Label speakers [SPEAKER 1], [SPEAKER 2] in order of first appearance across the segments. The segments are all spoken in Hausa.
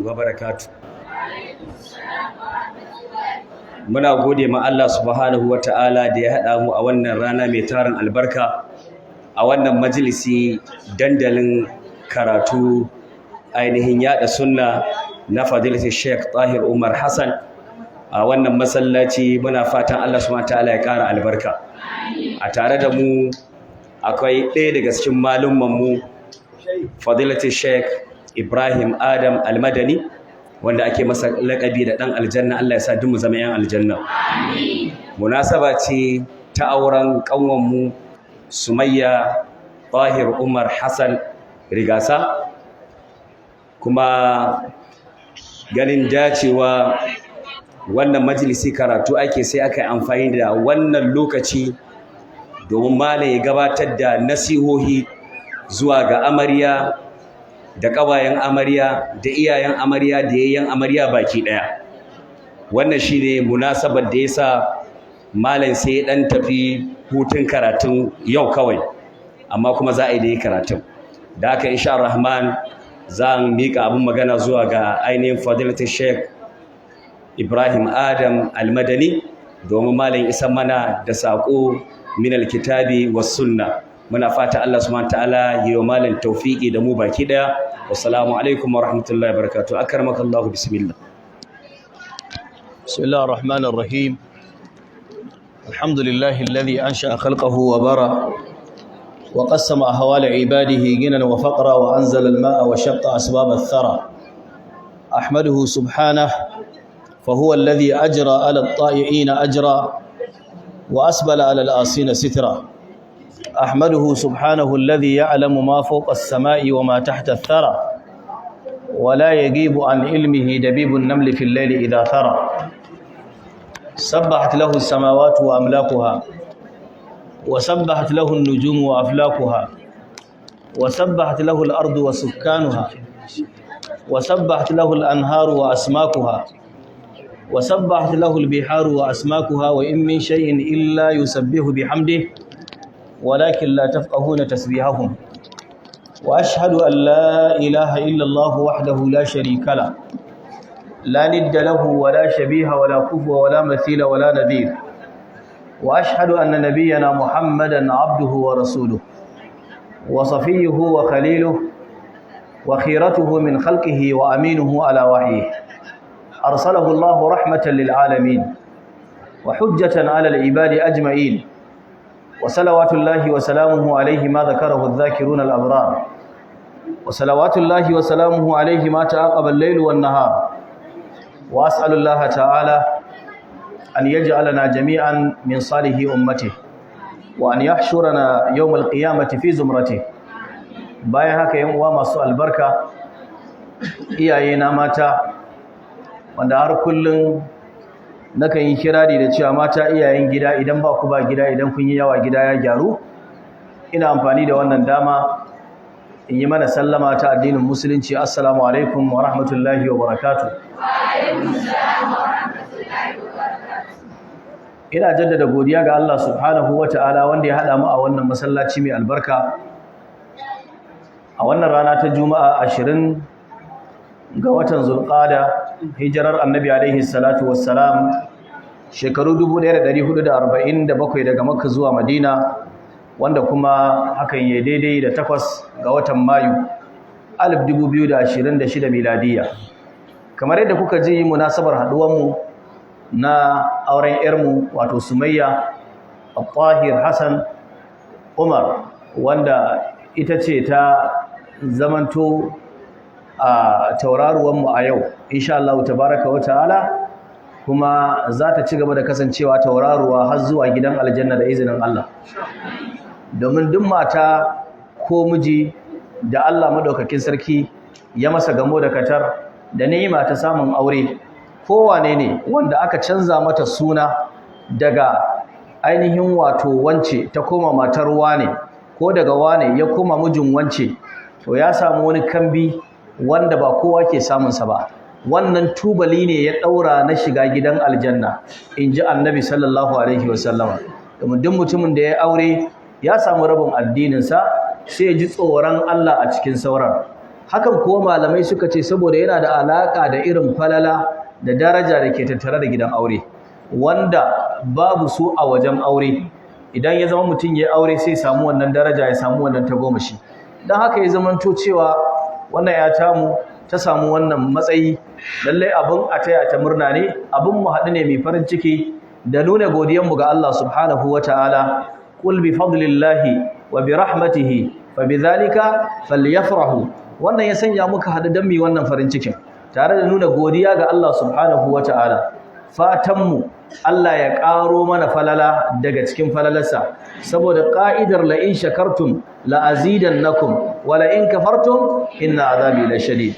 [SPEAKER 1] وبركاته. Muna gode ma Allah subhanahu wa ta'ala da ya haɗa mu a wannan rana mai tarin albarka, a wannan majalisi, dandalin karatu, ainihin yada sunna na Fadilatu Sheikh Tahir Umar Hassan a wannan masallaci. Muna fatan Allah subhanahu wa ta'ala ya ƙara albarka. A tare da mu akwai ɗaya daga cikin malumman mu, Fadilatu Sheikh Ibrahim Adam Almadani, wanda ake masa laƙabi da ɗan aljanna. Allah ya sa duk mu zama 'yan aljanna. Munasaba ce ta auren ƙanwanmu Sumayya Tahir Umar Hassan Rigasa. Kuma ganin dacewa wannan majalisi karatu ake, sai aka yi amfani da wannan lokaci domin malam ya gabatar da nasihohi zuwa ga amarya da ƙawayen amarya da iyayen amarya da yayyen amarya baki ɗaya. Wannan shine munasabar da yasa malam sai ya ɗan tafi hutun karatun yau kawai, amma kuma za a yi da karatun da haka. Insha Rahman, zan miƙa abin magana zuwa ga ainihin Fadilatul Sheikh Ibrahim Adam Almadani domin malam isa mana da saƙo min alkitabi was sunna. Muna fata Allah subhanahu ta'ala yi wa malam tawfiki da mu baki daya. Wassalamu alaikum wa rahmatullahi wa barakatuh. Akramakallahu, bismillah.
[SPEAKER 2] بسم الله الرحمن الرحيم. الحمد لله الذي أنشأ خلقه وبرى وقسم أهوال عباده غنى وفقرا وأنزل الماء وشق أسباب الثرى. أحمده سبحانه، فهو الذي أجرى على الطائعين أجرا وأسبل على الآصين سترا. أحمده سبحانه الذي يعلم ما فوق السماء وما تحت الثرى، ولا يغيب عن علمه دبيب النمل في الليل إذا ثرى. سبحت له السماوات وأملاكها، وسبحت له النجوم وأفلاكها، وسبحت له الأرض وسكانها، وسبحت له الأنهار وأسماكها، وسبحت له البحار وأسماكها، وإن من شيء إلا يسبح بحمده ولكن لا تفقهون تسبيحهم. وأشهد أن لا إله إلا الله وحده لا شريك له، لا ند له ولا شبيه ولا كفو ولا مثيل ولا نذير. وأشهد أن نبينا محمدا عبده ورسوله وصفيه وخليله وخيرته من خلقه وأمينه على وحيه. أرسله الله رحمة للعالمين وحجة على العباد أجمعين، وصلوات الله وسلامه عليه ما ذكره الذاكرون الأبرار، وصلوات الله وسلامه عليه ما تعاقب الليل والنهار. وأسأل الله تعالى أن يجعلنا جميعا من صالح أمته وأن يحشرنا يوم القيامة في زمرته. Bayan haka, yan uwa masu albarka, iyayena mata, wanda har kullum nakan yi kirari da cewa mata iyayen gida, idan ba ku ba gida, idan kun yi yawa gida ya gyaru. Ina amfani da wannan dama in yi mana sallama ta addinin Musulunci: assalamu alaikum wa rahmatullahi wa barakatuh. Ina jaddada godiya ga Allah subhanahu wa ta'ala wanda ya haɗa mu a wannan masallaci mai albarka a wannan rana ta Juma'a, 20 ga watan Zulqada, hijirar Annabi alaihi salatu wassalam shekaru 1447 daga Makka zuwa Madina, wanda kuma hakan ya daidai da 8 ga watan Mayu 2026 miladiya. Kamar yadda kuka ji, munasabar haduwanmu na auren yarmu, wato Sumayya Tahir Hassan Umar, wanda ita ce ta zamanto a tauraruwanmu a yau, insha Allah tabaraka wa ta'ala, kuma za ta ci gaba da kasancewa tauraruwa har zuwa gidan aljanna da izinin Allah. Domin duk mata ko miji da Allah madaukakin sarki ya masa gamo da katar da ni'ima ta samun aure, kowane ne wanda aka canza mata suna daga ainihin wato wance ta koma matar wane, ko daga wane ya koma mijin wance, to ya samu wani kambi wanda ba kowa ke samunsa ba. Wannan tubali ne ya daura na shiga gidan aljanna, in ji Annabi sallallahu alaihi wasallama. Domin duk mutumin da ya aure ya samu rabin addininsa, sai ya ji tsoron Allah a cikin sauran. Hakan kuwa malamai suka ce saboda yana da alaka da irin falala da daraja da ke tattare da gidan aure, wanda babu su a wajen aure. Idan ya zama mutum ya aure sai samu wannan daraja, ya samu wannan tagomashi. Don haka ya zamanto cewa wannan ya tamu ta samu wannan matsayi, lallai abin a taya ta murna ne, abin mu haɗu ne mai farin ciki da nuna godiyanmu ga Allah subhanahu wa ta'ala. Qul bi fadlillahi wa bi rahmatihi fa bidhalika falyafrahu. Wannan ya sanya muka haɗu don mu wannan farin cikin tare da nuna godiya ga Allah subhanahu wa ta'ala. Fatanmu Allah ya ƙaro mana falala daga cikin falalarsa, saboda ƙa'idar la in shakartum la azidannakum wa la in kafartum inna azabi lashadid.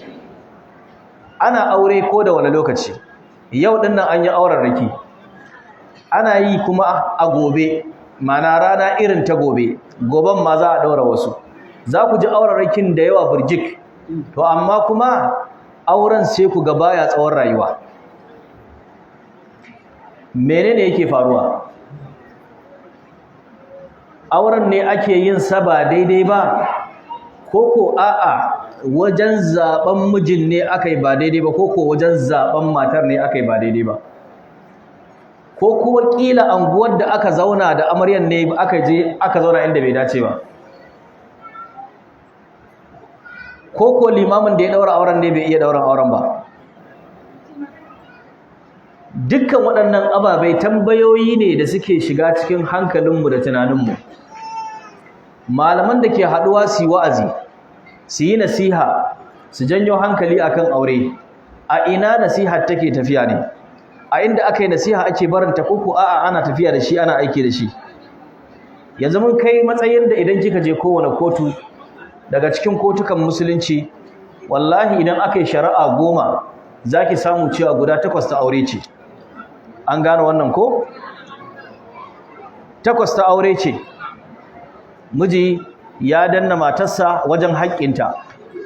[SPEAKER 2] Ana aure ko da wani lokaci. Yau din nan an yi auren raki, ana yi kuma a gobe, mana rana irin ta gobe, goben ma za a ɗaura wasu. Za ku ji auren rakin da yawa burjik. To amma kuma auren sai ku ga baya tsawon rayuwa. Menene yake faruwa? Auren ne ake yin sa ba daidai ba, ko ko a'a wajen zaben mijin ne aka yi ba daidai ba, ko ko wajen zaben matar ne aka yi ba daidai ba, ko kuma kila anguwar da aka zauna da amaryan ne aka je aka zauna inda bai dace ba, ko ko limamin da ya daura auren ne bai iya daura auren ba. Dukkan waɗannan ababai tambayoyi ne da suke shiga cikin hankalinmu da tunaninmu. Malaman da ke haɗuwa su yi wa'azi, su yi nasiha, su janyo hankali akan aure, a ina nasihar take tafiya ne? A inda aka yi nasiha ake barinta, ko ko a'a ana tafiya da shi, ana aiki da shi? Yanzu mun kai matsayin da idan kika je kowane kotu daga cikin kotukan musulunci, wallahi idan aka yi shari'a 10 zaki samu cewa guda 8 ta aure ce. An gano wannan ko? 8 ta aure ce. Miji ya danna matarsa wajen haƙƙinta,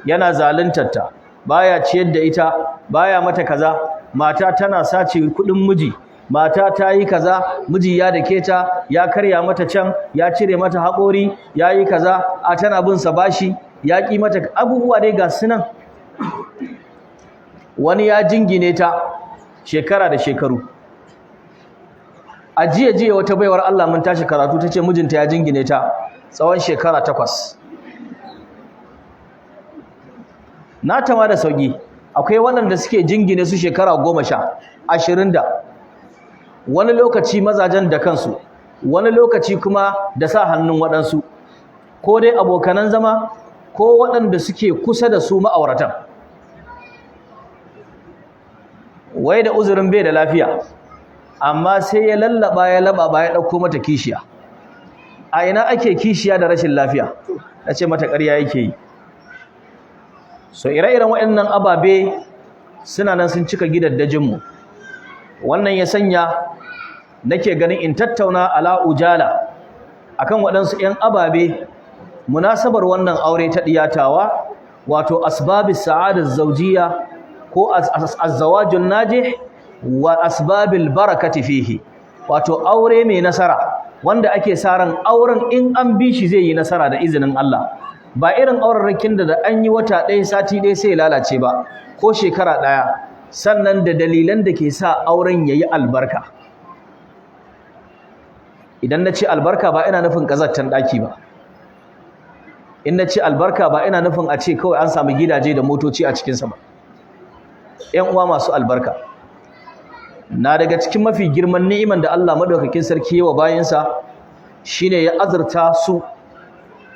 [SPEAKER 2] yana zaluntarta, baya ciyar da ita, baya mata kaza, mata tana sace kuɗin miji, mata ta yi kaza, miji ya dake ta, ya karya mata can, ya cire mata haƙori, ya yi kaza, a tana bin sa bashi, ya ƙi mata abubuwa dai ga su nan. Wani ya jingine ta shekara da shekaru. A jiya jiya wata baiwar Allah mun tashi karatu tace mijinta ya jingine ta tsawon shekara 8. Na tama da sauki, akwai waɗanda suke jingine su shekara 10, 20 da wani lokaci mazajen da kansu, wani lokaci kuma da sa hannun waɗansu, ko dai abokanan zama ko waɗanda suke kusa da su ma'auratan. Wai da uzurin bai da lafiya, amma sai ya lallaba ya lababa ya ɗauko mata kishiya. A ina ake kishiya da rashin lafiya? Na ce mata ƙarya yake yi. So ire-iren waɗannan ababe suna nan sun cika gidaddajinmu. Wannan ya sanya nake ganin in tattauna ala ujala akan waɗansu 'yan ababe munasabar wannan aure ta ɗiyatawa, wato asbabis sa'adar zawjiyya ko azzawajun najih wa asbabil barakati fihi, wato aure mai nasara wanda ake sa ran auren in an bi shi zai yi nasara da izinin Allah, ba irin aurarrakin da an yi wata ɗaya sati ɗaya sai lalace ba, ko shekara ɗaya. Sannan da dalilan da ke sa auren yayi albarka. Idan na ce albarka ba ina nufin ƙazantar ɗaki ba, in na ce albarka ba ina nufin a ce kawai an samu gidaje da motoci a cikinsa ba. ‘Yan uwa masu albarka, na daga cikin mafi girman ni'iman da Allah madaukakin sarki yawa bayinsa shine ya azurta su,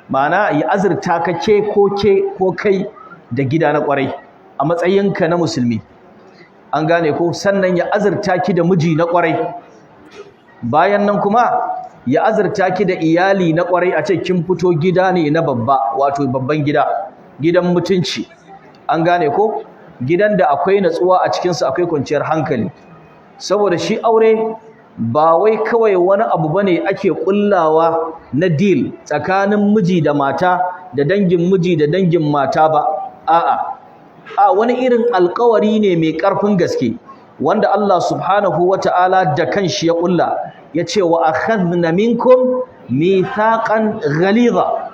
[SPEAKER 2] ma'ana ya azurta ka ke ko ke ko kai da gida na kwarai a matsayinka na musulmi. An gane ko? Sannan ya azurta ki da miji na kwarai. Bayan nan kuma ya azurta ki da iyali na kwarai, a ce kin fito gida ne na babba, wato babban gida, gidan mutunci. An gane ko? Gidan da akwai natsuwa a cikinsa, akwai kwanciyar hankali. Saboda shi aure ba wai kawai wani abu bane ake kullawa na deal tsakanin miji da mata, da dangin miji da dangin mata ba. A'a, a wani irin alƙawari ne mai ƙarfin gaske wanda Allah subhanahu wata'ala da kanshi ya kulla, yace wa akhadna minkum mithaqan ghaliza.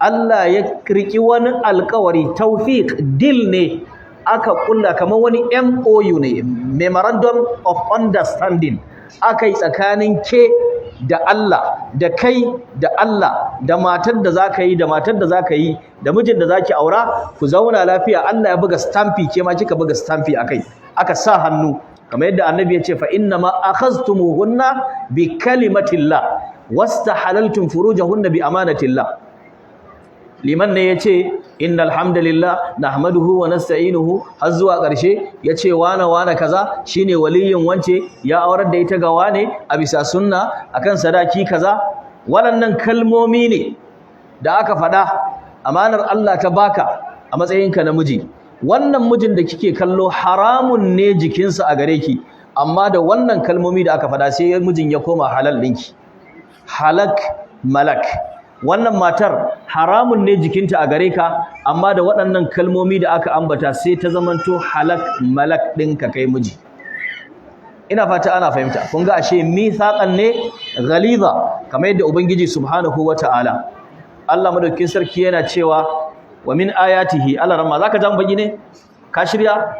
[SPEAKER 2] Allah ya riki wani alkawari, tawfiq deal ne aka kulla, kamar wani MOU ne, memorandum of understanding aka yi tsakanin ke da Allah, da kai da Allah, da matar da zaka yi, da matar da zaka yi, da mijin da zaki aura, ku zauna lafiya. Allah ya buga stampi, ke ma kika buga stampi akai, aka sa hannu, kamar yadda annabi ya ce fa inna ma akhaztumuhunna bi kalimatillah wastahalaltum furujahunna bi amanatillah. Liman ne yace innal hamdalillah nahmaduhu wa nasta'inuhu har zuwa ƙarshe, yace wana wana kaza shine waliyin wance, ya aurar da ita ga wane a bisa sunna akan sadaki kaza. Waɗannan kalmomi ne da aka faɗa, amanar Allah ta baka a matsayinka na miji. Wannan mijin da kike kallo haramun ne jikinsa a gare ki, amma da wannan kalmomi da aka faɗa sai mijin ya koma halal ɗinki, halak malak. Wannan matar haramun ne jikinta a gare ka, amma da waɗannan kalmomi da aka ambata sai ta zamanto halak malak ɗinka kai miji. Ina fata ana fahimta. Kun ga ashe mithaqan ne ghaliza, kamar yadda Ubangiji subhanahu wata'ala Allah madaukakin sarki yana cewa wa min ayatihi. Allah ramma zaka jan baki ne, ka shirya?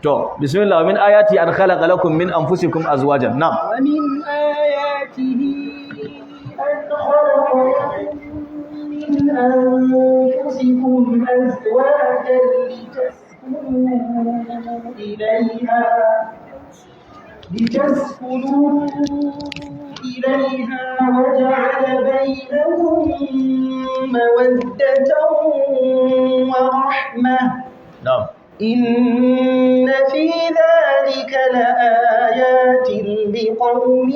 [SPEAKER 2] To bismillah. Wa min ayati an khalaqa lakum min anfusikum azwajan. Na'am.
[SPEAKER 3] Wa min ayatihi an khalaqa min anfusikum azwajan litaskunu ilayha wa ja'ala bainakum mawaddatan wa rahmah.
[SPEAKER 2] Na'am.
[SPEAKER 3] Inna fi dhalika laayatin liqaumin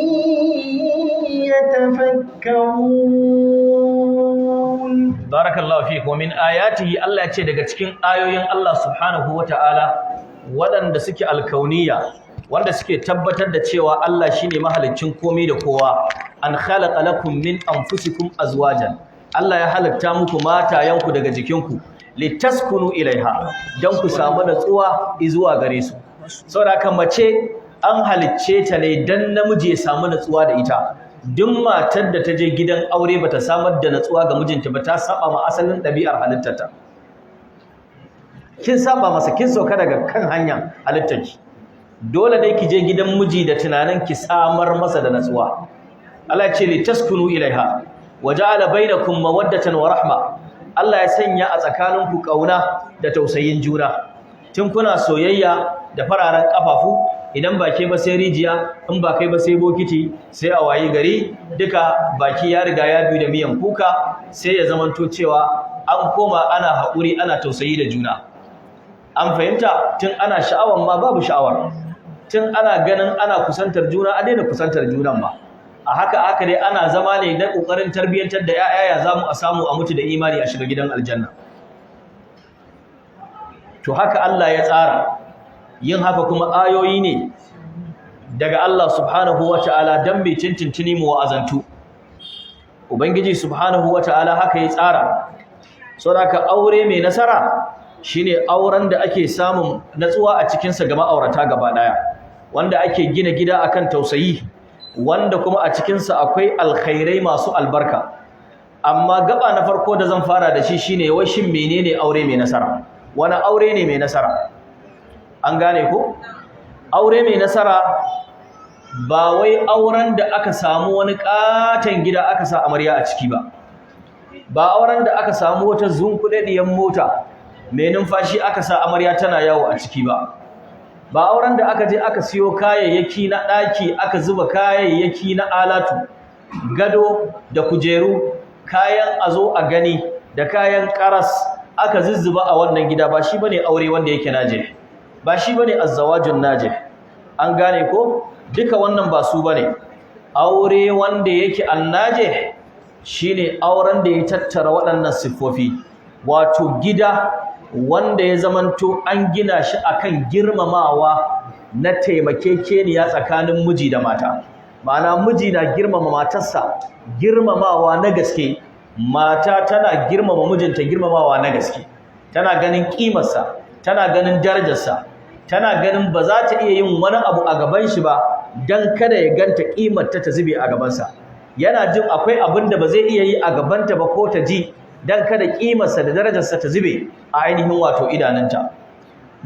[SPEAKER 3] yatafakkarun.
[SPEAKER 2] Barakallahu fiik. Wa min ayatihi, Allah ya ce daga cikin ayoyin Allah subhanahu wata'ala waɗanda suke alkauniya, wanda suke tabbatar da cewa Allah shine mahaliccin komai da kowa, an khalaqa lakum min anfusikum azwajan. Allah ya halitta muku matayanku daga jikinku, litaskunu ilaiha, dan ku samu natsuwa zuwa gare su. Saboda haka mace an halicce ta ne dan namiji ya samu natsuwa da ita. Duk matar da ta je gidan aure bata samar da natsuwa ga mijinta ba, ta saba ma asalin ɗabi'ar halittarta. Kin saba masa, kin sauka daga kan hanya halittarki. Dole ne ki je gidan miji da tunanin ki samar masa da natsuwa. Allah ya ce litaskunu ilaiha wa ja'ala bainakum mawaddatan wa rahma. Allah ya sanya a tsakaninku kauna da tausayin juna. Tun kuna soyayya da fararen kafafu, idan ba ke ba sai rijiya, in ba kai ba sai bokiti, sai a wayi gari duka baki ya riga ya biyu da miyan kuka, sai ya zamanto cewa an koma ana haƙuri, ana tausayi da juna. An fahimta? Tun ana sha'awan ma babu sha'awar, tun ana ganin ana kusantar juna a daina kusantar junan ma. A haka haka dai ana zama ne na ƙoƙarin tarbiyyantar da 'ya'ya, ya zamu a samu a mutu da imani a shiga gidan aljanna. To haka Allah ya tsara yin haka, kuma ayoyi ne daga Allah subhanahu wata'ala dan mai tintintini mu wa'azantu. Ubangiji subhanahu wata'ala haka ya tsara. Saboda aure mai nasara shine auren da ake samun natsuwa a cikin sa ga ma'aurata gaba daya, wanda ake gina gida akan tausayi, wanda kuma a cikin sa akwai alkhairai masu albarka. Amma gaba na farko da zan fara da shi shine, wai shin menene aure mai nasara? Wani aure ne mai nasara? An gane ko? Aure mai nasara ba wai auren da aka samu wani katon gida aka sa amarya a ciki ba, ba auren da aka samu wata zunkuɗaɗɗiyar mota mai numfashi aka sa amarya tana yawo a ciki ba, ba auren da aka je aka siyo kayayyaki na ɗaki, aka zuba kayayyaki na alatu, gado da kujeru, kayan a zo a gani da kayan karas aka zuzzuba a wannan gida, ba shi bane aure wanda yake naje, ba shi bane azzawajun naje. An gane ko? Duka wannan ba su bane. Aure wanda yake annaje shine auren da ya tattara waɗannan siffofi, wato gida wanda ya zamanto an gina shi akan girmamawa na taimakekeniya tsakanin miji da mata. Ma'ana miji na girmama matarsa girmamawa na gaske, mata tana girmama mijinta girmamawa na gaske, tana ganin kimarsa, tana ganin darajarsa, tana ganin ba za ta iya yin wani abu a gaban shi ba dan kada ya ganta kimarta ta zube a gabansa. Yana jin akwai abin da ba zai iya yi a gabanta ba ko ta ji Dan kada kimarsa da darajarsa ta zube a ainihin wato idanunta.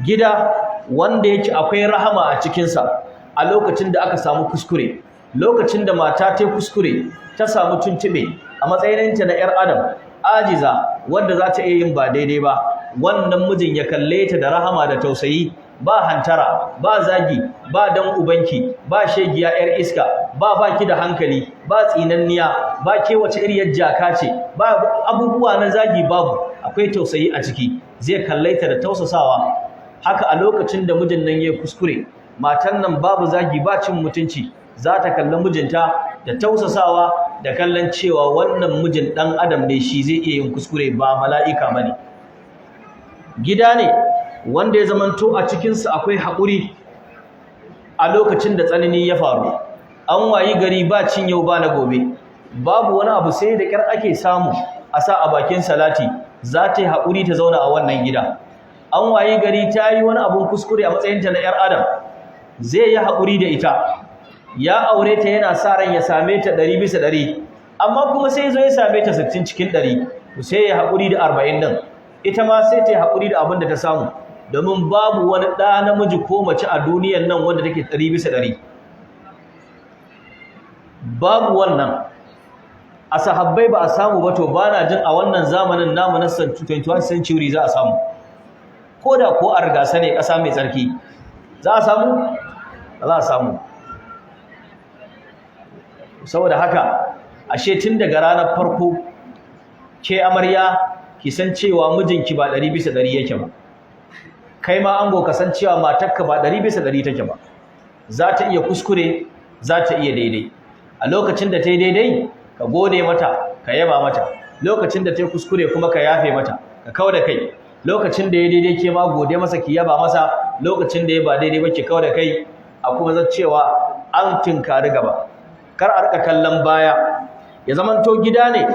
[SPEAKER 2] Gida wanda yake akwai rahama a cikinsa a lokacin da aka samu kuskure, lokacin da mata ta kuskure ta samu tuntube a matsayinta na 'yar adam ajiza wanda za ta iya yin ba daidai ba, wannan mijin ya kalle ta da rahama da tausayi, ba hantara, ba zagi, ba dan ubanki, ba shegiya 'yar iska, ba baki da hankali, ba tsinanniya, ba ke wace iriyar jaka ce, ba abubuwa na zagi, babu, akwai tausayi a ciki, zai kalle ta da tausasawa. Haka a lokacin da mijin nan ya kuskure, matan nan babu zagi, ba cin mutunci, za ta kalli mijinta da tausasawa da kallon cewa wannan mijin dan adam ne, shi zai iya yin kuskure, ba mala'ika bane. Gida ne wanda ya zamanto a cikinsa akwai haƙuri a lokacin da tsanani ya faru. An wayi gari ba cin yau ba na gobe, babu wani abu sai da ƙyar ake samu a sa a bakin salati, za ta yi haƙuri ta zauna a wannan gida. An wayi gari ta yi wani abun kuskure a matsayinta na 'yar adam, zai yi haƙuri da ita. Ya aure ta yana sa ran ya same ta 100%, amma kuma sai zo ya same ta 60%, to sai ya haƙuri da 40 ɗin. Ita ma sai ta yi haƙuri da abin da ta samu, domin babu wani ɗa namiji ko mace a duniyan nan wanda take 100%, babu wannan. A sahabbai ba a samu ba, to ba na jin a wannan zamanin namu na 21st century za a samu. Ko da ko a rigasa ne ƙasa mai tsarki, za a samu? Ba za a samu. Saboda haka ashe tun daga ranar farko, ke amarya ki san cewa mijinki ba 100% yake ba. Kai ma ango ka san cewa matarka ba 100% take ba. Za ta iya kuskure, za ta iya daidai. A lokacin da ta yi daidai, ka gode mata, ka yaba mata. Lokacin da ta yi kuskure kuma, ka yafe mata, ka kau da kai. Lokacin da ya daidai, ke ma gode masa, ki yaba masa. Lokacin da ya ba daidai ba, ki kau da kai, a kuma zan cewa an tinkari gaba, kar a rika kallon baya. Ya zamanto gida ne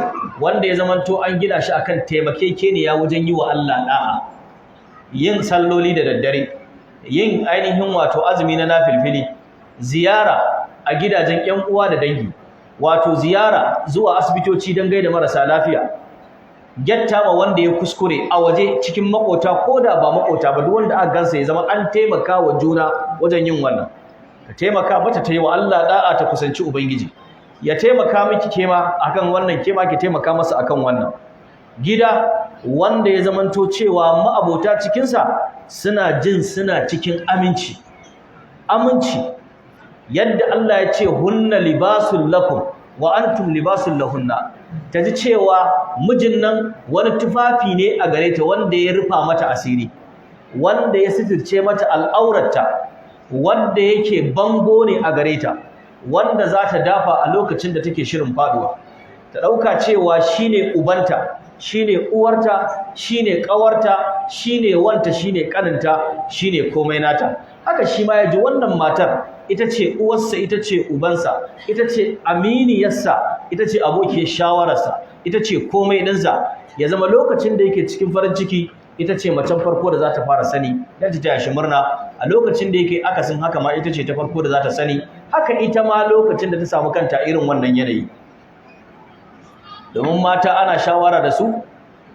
[SPEAKER 2] wanda ya zamanto an gina shi akan taimakekeniya wajen yi wa Allah da'a, yin salloli da daddare, yin ainihin wato azumi na nafilfili, ziyara a gidajen ƴan uwa da dangi, wato ziyara zuwa asibitoci don gaida marasa lafiya, gyatta ma wanda ya kuskure a waje cikin makota ko da ba makota ba, duk wanda aka gansa ya zama an taimaka wa juna wajen yin wannan. Ka taimaka mata ta yi wa Allah da'a, ta kusanci Ubangiji. Ya taimaka miki kema akan wannan, kema ki taimaka masa akan wannan. Gida wanda ya zamanto cewa ma'abota cikinsa suna jin suna cikin aminci, aminci yadda Allah ya ce hunna libasul lakum wa antum libasul lahunna. Ta ji cewa mijin nan wani tufafi ne a gare ta wanda ya rufa mata asiri, wanda ya sitirce mata al'aurarta, wanda yake bango ne a gare ta, wanda za ta dafa a lokacin da take shirin faduwa. Ta ɗauka cewa shine ubanta, shine uwarta, shine ƙawarta, shine wanta, shine ƙaninta, shine komai nata. Haka shi ma ya ji wannan matar ita ce uwarsa, ita ce ubansa, ita ce aminiyarsa, ita ce abokiyar shawararsa, ita ce komai ɗinsa. Ya zama lokacin da yake cikin farin ciki, ita ce macen farko da za ta fara sani don ta taya shi murna. A lokacin da yake akasin haka ma, ita ce ta farko da za ta sani. Haka ita ma lokacin da ta samu kanta irin wannan yanayi. Domin mata ana shawara da su,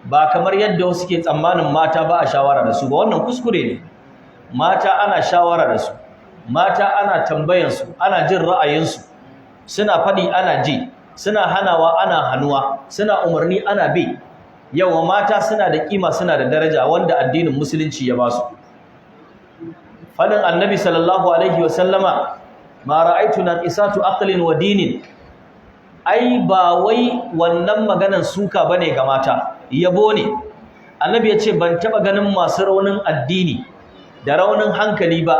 [SPEAKER 2] ba kamar yadda wasu ke tsammanin mata ba a shawara da su ba, wannan kuskure ne. Mata ana shawara da su, mata ana tambayansu, ana jin ra'ayinsu, suna faɗi ana ji, suna hanawa ana hanuwa, suna umarni ana bi. Yawa mata suna da kima, suna da daraja wanda addinin Musulunci ya ba su. Fadin Annabi sallallahu alaihi wasallama, "Ma ra'aytu naqisatu aqlin wa dinin", ai ba wai wannan maganan suka bane ga mata, yabo ne. Annabi ya ce ban taba ganin masu raunin addini da raunin hankali ba,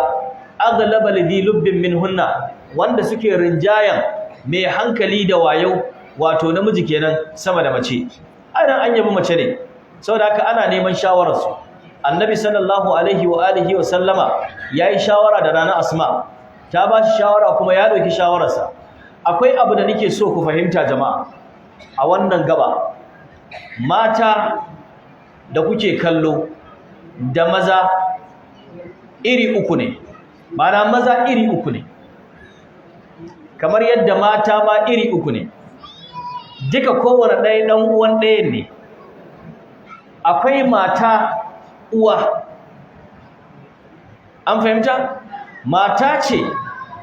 [SPEAKER 2] aghlaba lidhi lubbin minhunna, wanda suke rinjayan mai hankali da wayo, wato namiji kenan, sama da mace. Ana an yabi mace ne, saboda haka ana neman shawararsu. Annabi sallallahu alaihi wa alihi wa sallama yayi shawara da Nana Asma, ta ba shi shawara kuma ya dauki shawararsa. Akwai abu da nake so ku fahimta, jama'a, a wannan gaba. Mata da kuke kallo da maza iri uku ne, ma'ana maza iri uku ne kamar yadda mata ma iri uku ne. Duka kowane ɗaya ɗan uwan ɗayan ne. Akwai mata uwa. An fahimta? Mata ce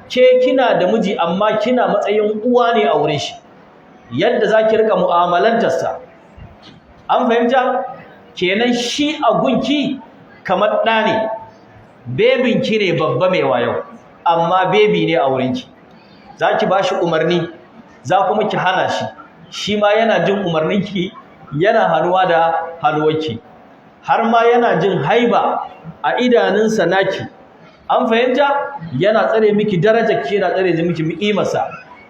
[SPEAKER 2] ke kina da miji amma kina matsayin uwa ne a wurin shi, yadda za ki rika mu'amalantarsa. An fahimta? Kenan shi a gunki kamar ɗa ne, bebinki ne babba mai wayo, amma bebi ne a wurinki. Za ki ba shi umarni, za kuma ki hana shi, shi ma yana jin umarninki, yana hannuwa da hannuwarki, har ma yana jin haiba a idanunsa naki. An fahimta? Yana tsare miki darajarki, yana tsare miki ƙimarsa,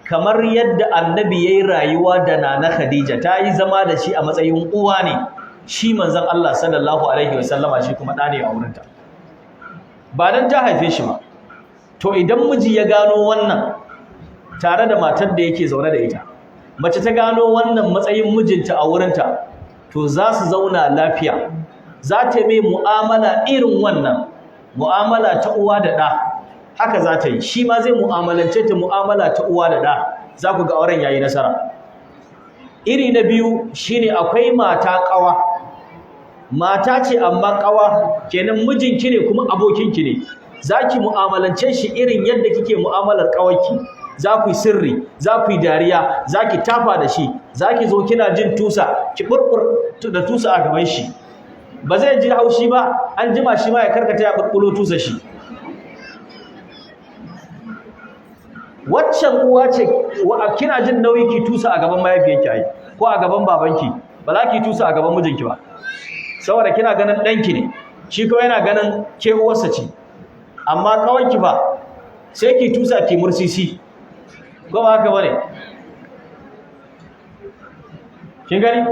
[SPEAKER 2] kamar yadda annabi yayi rayuwa da Nana Khadija, ta yi zama da shi a matsayin uwa ne, shi manzon Allah sallallahu alaihi wasallama shi kuma ɗa ne a wurinta, ba dan ta haife shi ba. To idan miji ya gano wannan tare da matar da yake zaune da ita, mace ta gano wannan matsayin mijinta a wurinta, to za su zauna lafiya. Za ta mai mu'amala irin wannan mu'amala ta uwa da ɗa, haka za ta yi, shi ma zai mu'amalance ta mu'amala ta uwa da ɗa, za ku ga auren yayi nasara. Iri na biyu shine akwai mata ƙawa. Mata ce amma ƙawa, kenan mijinki ne kuma abokinki ne. Za ki mu'amalance shi irin yadda kike mu'amalar ƙawarki. Za ku yi sirri, za ku yi dariya, za ki tafa da shi, za ki zo kina jin tusa, ki burbur da tusa a gaban shi. Ba zai ji haushi ba, an jima shi ma ya karkata ya burbulo tusa shi. Waccan uwa ce, kina jin nauyi ki tusa a gaban mahaifiyarki ai, ko a gaban babanki, ba za ki tusa a gaban mijinki ba, saboda kina ganin ɗanki ne, shi kawai yana ganin ke uwarsa ce. Amma kawanki ba, sai ki tusa ki mursisi, ko ba haka bane? Kin gani?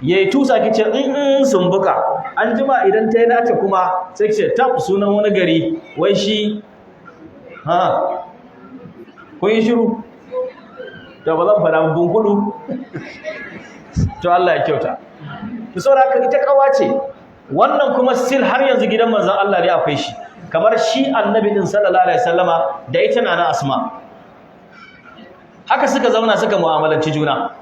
[SPEAKER 2] Yayi tusa ki ce in sumbuka, an jima idan ta yi nata kuma sai ki ce tab sunan wani gari, wai shi ha kun yi shiru, to ba zan faɗa bunkudu. To Allah ya kyauta. To saboda haka ita kawa ce wannan, kuma still har yanzu gidan manzon Allah ne akwai shi, kamar shi annabi din sallallahu alaihi wasallama da ita nana Asma, haka suka zauna suka mu'amalanci juna.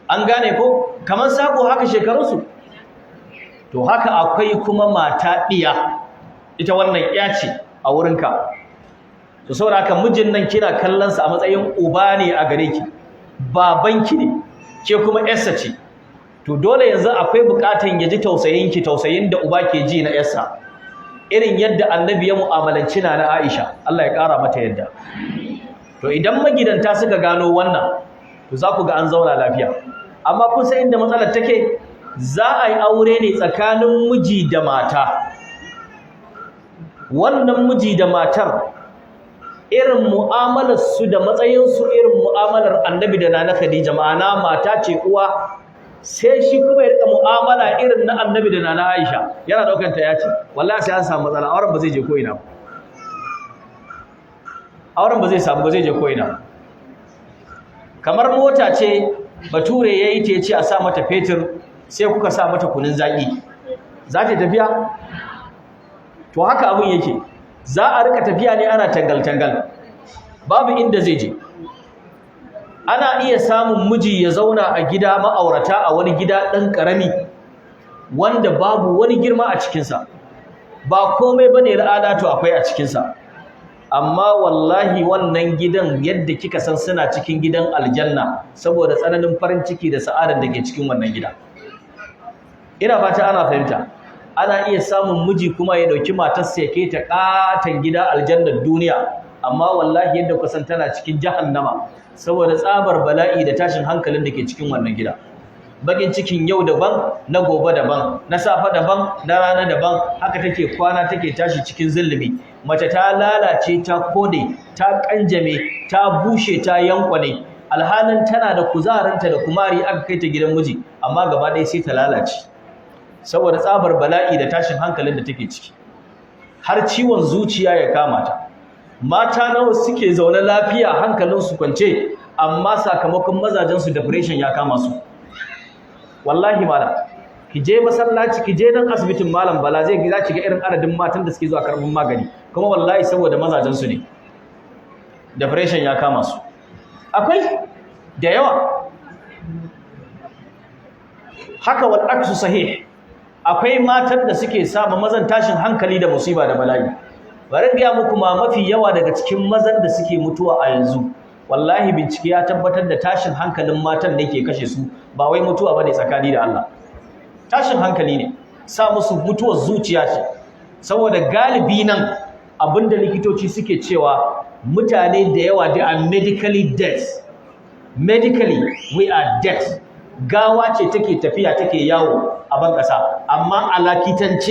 [SPEAKER 2] An gane ko? Kamar sako haka shekarunsu. To haka akwai kuma mata ɗiya, ita wannan iya ce a wurinka. To saboda haka mijin nan kina kallon sa a matsayin uba ne a gare ki, babanki ne, ke kuma yarsa ce. To dole yanzu akwai bukatan ya ji tausayin ki, tausayin da uba ke ji na yarsa, irin yadda annabi ya mu'amalanci na Aisha, Allah ya kara mata yadda. To idan magidanta suka gano wannan, to za ku ga an zauna lafiya. Amma kun san inda matsalar take? Za a yi aure ne tsakanin miji da mata. Wannan miji da matar irin mu'amalar su da matsayin su irin mu'amalar annabi da Nana Khadija, ma'ana mata ce uwa, sai shi kuma ya rika mu'amala irin na annabi da Nana Aisha, yana daukan ta yace, wallahi sai an samu matsala, auren ba zai je ko ina ba. Auren ba zai samu ba, zai je ko ina. Kamar mota ce bature yayi ta yace a sa mata fetur, sai kuka sa mata kunun zaki, za ta tafiya? To haka abun yake, za a rika tafiya ne ana tangal tangal, babu inda zai je. Ana iya samun miji ya zauna a gida ma'aurata a wani gida ɗan ƙarami wanda babu wani girma a cikinsa, ba komai bane al'ada to akwai a cikinsa, amma wallahi wannan gidan yadda kika san suna cikin gidan aljanna saboda tsananin farin ciki da sa'adar da ke cikin wannan gida. Ina fata ana fahimta. Ana iya samun miji kuma ya dauki matarsa ya kai ta katan gida aljannar duniya, amma wallahi yadda kuka san tana cikin jahannama saboda tsabar bala'i da tashin hankalin da ke cikin wannan gida. Bakin cikin yau daban, na gobe daban, na safe daban, na rana daban, haka take kwana take tashi cikin zulumi. Mace ta lalace, ta kode, ta kanjame, ta bushe, ta yankwane, alhalin tana da kuzarinta da kumari aka kai ta gidan miji, amma gaba ɗaya sai ta lalace saboda tsabar bala'i da tashin hankalin da take ciki, har ciwon zuciya ya kama ta. Mata nawa suke zaune lafiya hankalinsu kwance, amma sakamakon mazajensu depression ya kama su. Wallahi malam, ki je masallaci, ki je nan asibitin malam Bala, zai za ki ga irin adadin matan da suke zuwa karɓar magani, kuma wallahi saboda mazajensu ne depression ya kama su. Akwai da yawa. Haka wal aksu sahih, akwai matan da suke sama mazan tashin hankali da musiba da bala'i. Bari in gaya muku ma, mafi yawa daga cikin mazan da suke mutuwa a yanzu, wallahi bincike ya tabbatar da tashin hankalin matan ne ke kashe su, ba wai mutuwa bane. Tsakani da Allah, tashin hankali ne sa musu mutuwar zuciya ce. Saboda galibi nan abinda likitoci suke cewa, mutane da yawa, they are medically dead. Medically we are dead. Gawa ce take tafiya, take yawo a ban ƙasa, amma a likitance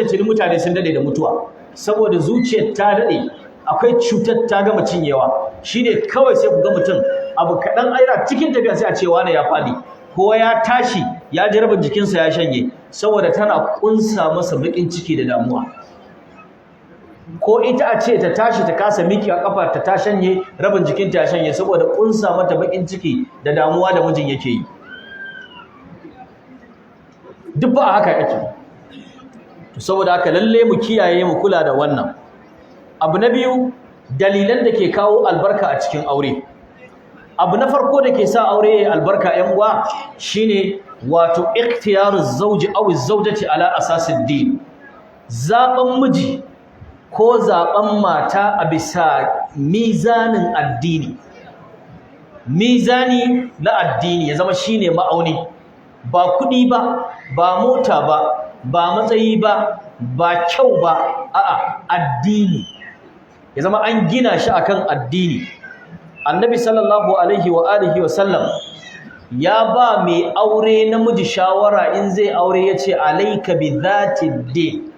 [SPEAKER 2] tuni mutane sun dade da mutuwa, saboda zuciyar ta dade, akwai cutar ta gama cinyewa. Shine kawai sai ku ga mutum abu kaɗan aira cikin tafiya, sai a ce wane ya faɗi ko ya tashi, ya ji rabin jikinsa ya shanye, saboda tana kunsa masa baƙin ciki da damuwa. Ko ita a ce ta tashi ta kasa miki a kafar ta, ta shanye, rabin jikinta ya shanye, saboda kunsa mata baƙin ciki da damuwa da mijin yake yi. Duk ba a haka yake. To saboda haka lalle mu kiyaye, mu kula da wannan abu. Na biyu, dalilan da ke kawo albarka a cikin aure. Abu na farko da ke sa aure ya albarka, 'yan uwa, shine wato ikhtiyaru zawji aw zawjati ala asasid din. Zaben miji ko zaben mata a bisa mizanin addini. Mizani na addini ya zama shine ma'auni, ba kuɗi ba, ba mota ba, ba matsayi ba, ba kyau ba, a'a, addini ya zama an gina shi akan addini. Annabi sallallahu alaihi wa alihi wa sallam ya ba mai aure namiji shawara in zai aure, yace: "Alayka bi dhati din."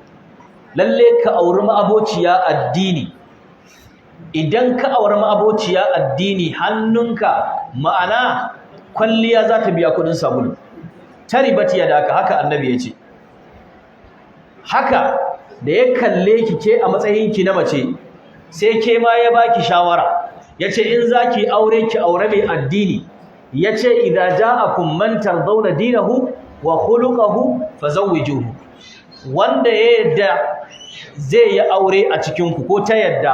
[SPEAKER 2] Lalle ka auri ma'abociya addini. Idan ka auri ma'abociya addini, hannunka, ma'ana kwalliya za ta biya kudin sabulu. Taribat yadaka, haka annabi yace. Haka da ya kalle ki ke a matsayinki na mace, sai ke ma ya baki shawara, yace in zaki aure, ki aure mai addini. Yace: "Idza ja'akum man tardawna dinahu wa khuluquhu fazawwijuhu." Wanda ya yadda zai yi aure a cikin ku, ko ta yadda,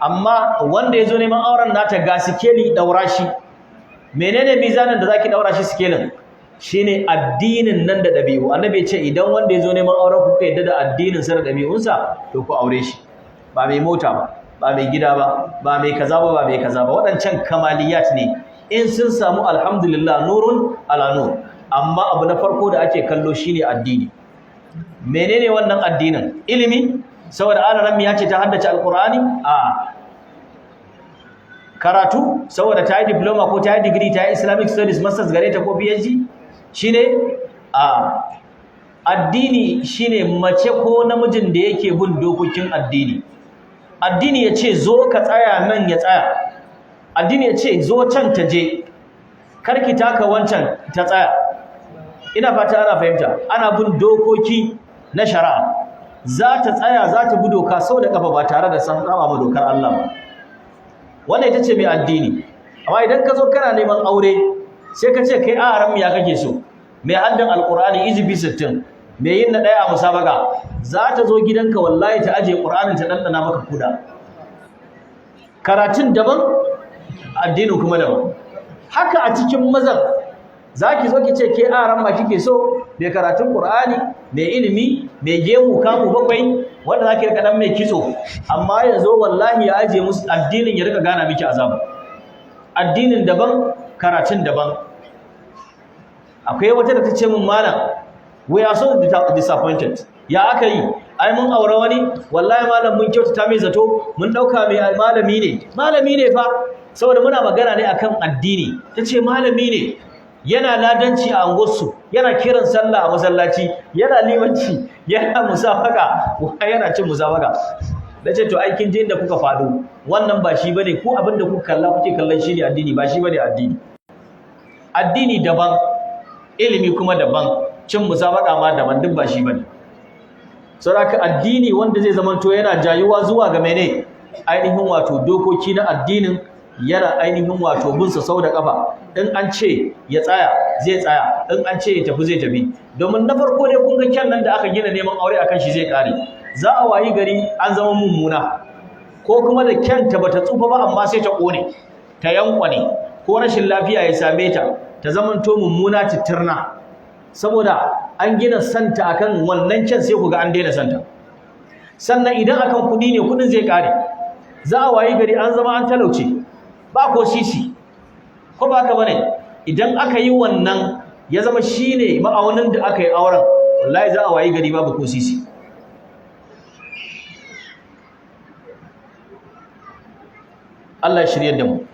[SPEAKER 2] amma wanda yazo neman auren nata, ga sikeli, daura shi. Menene mizanin da zaki daura shi, sikelin? Shine addinin nan da dabi'u. Annabi ya ce idan wanda yazo neman auren ku ka yadda da addinin sa da dabi'unsa, to ku aure shi. Ba mai mota ba, ba mai gida ba, ba mai kaza ba, ba mai kaza ba. Waɗancan kamaliyat ne, in sun samu alhamdulillah, nurun ala nur. Amma abu na farko da ake kallo shine addini. Menene wannan addinin? Ilimi, saboda alarammi ya ce ta haddace alqur'ani? A karatu, saboda ta yi diploma ko ta yi degree, ta yi Islamic studies, masters gare ta ko PhD, shine? A addini shine mace ko namijin da yake bin dokokin addini. Addini ya ce zo ka tsaya nan, ya tsaya. Addini ya ce zo can, ta je. Karki taka wancan, ta tsaya. Ina fata ana fahimta. Ana bin dokoki na shari'a, za ta tsaya, za ta bi doka sau da kafa, ba tare da san saba ma dokar Allah ba. Wannan ita ce mai addini. Amma idan ka zo kana neman aure, sai ka ce kai a ran ya kake so, mai haddan alqur'ani izifi 60, mai yin na daya a musabaka, za ta zo gidanka, wallahi ta aje qur'anin, ta dandana maka kuda. Karatun daban, addinin kuma daban. Haka a cikin mazan, zaki zo ki ce ke aran ma kike so, mai karatun qur'ani, mai ilimi, mai gemu kamu bakwai, wanda zaki rika dan mai kitso, amma yazo wallahi ya aje musu addinin, ya rika gana miki azaba. Addinin daban, karatun daban. Akwai wata da ta ce min: "Malam, we are so disappointed." Ya aka yi? "Ai mun aure wani, wallahi malam mun kyautata mai zato, mun dauka mai malami ne." Malami ne fa, saboda muna magana ne akan addini. Tace malami ne, yana ladanci a anguwarsu, yana kiran sallah a masallaci, yana limanci, yana musabaka, yana cin musabaka. Nace to ai kin je inda kuka fado. Wannan ba shi bane. Ko abinda kuka kalla, kuke kallon shi ne addini, ba shi bane addini. Addini daban, ilimi kuma daban, cin musabaka ma daban, duk ba shi bane. Saboda addini wanda zai zamanto yana jayuwa zuwa ga mene? Ainihin wato dokoki na addinin, yana ainihin wato bin sa sau da kafa. In an ce ya tsaya, zai tsaya. In an ce ya tafi, zai tafi. Domin na farko dai, kun ga kyan nan da aka gina neman aure akan shi zai kare. Za a wayi gari an zama mummuna, ko kuma da kyanta bata tsufa ba, amma sai ta kone, ta yankwane, ko rashin lafiya ya same ta, ta zamanto mummuna titirna. Saboda an gina santa akan wannan kyan, sai ku ga an daina santa. Sannan idan akan kuɗi ne, kuɗin zai ƙare. Za a wayi gari an zama an talauce, ba ko sisi, ko ba haka bane? Idan aka yi wannan ya zama shine ma'aunin da aka yi auren, wallahi za a wayi gari babu ko sisi. Allah ya shiryar da mu.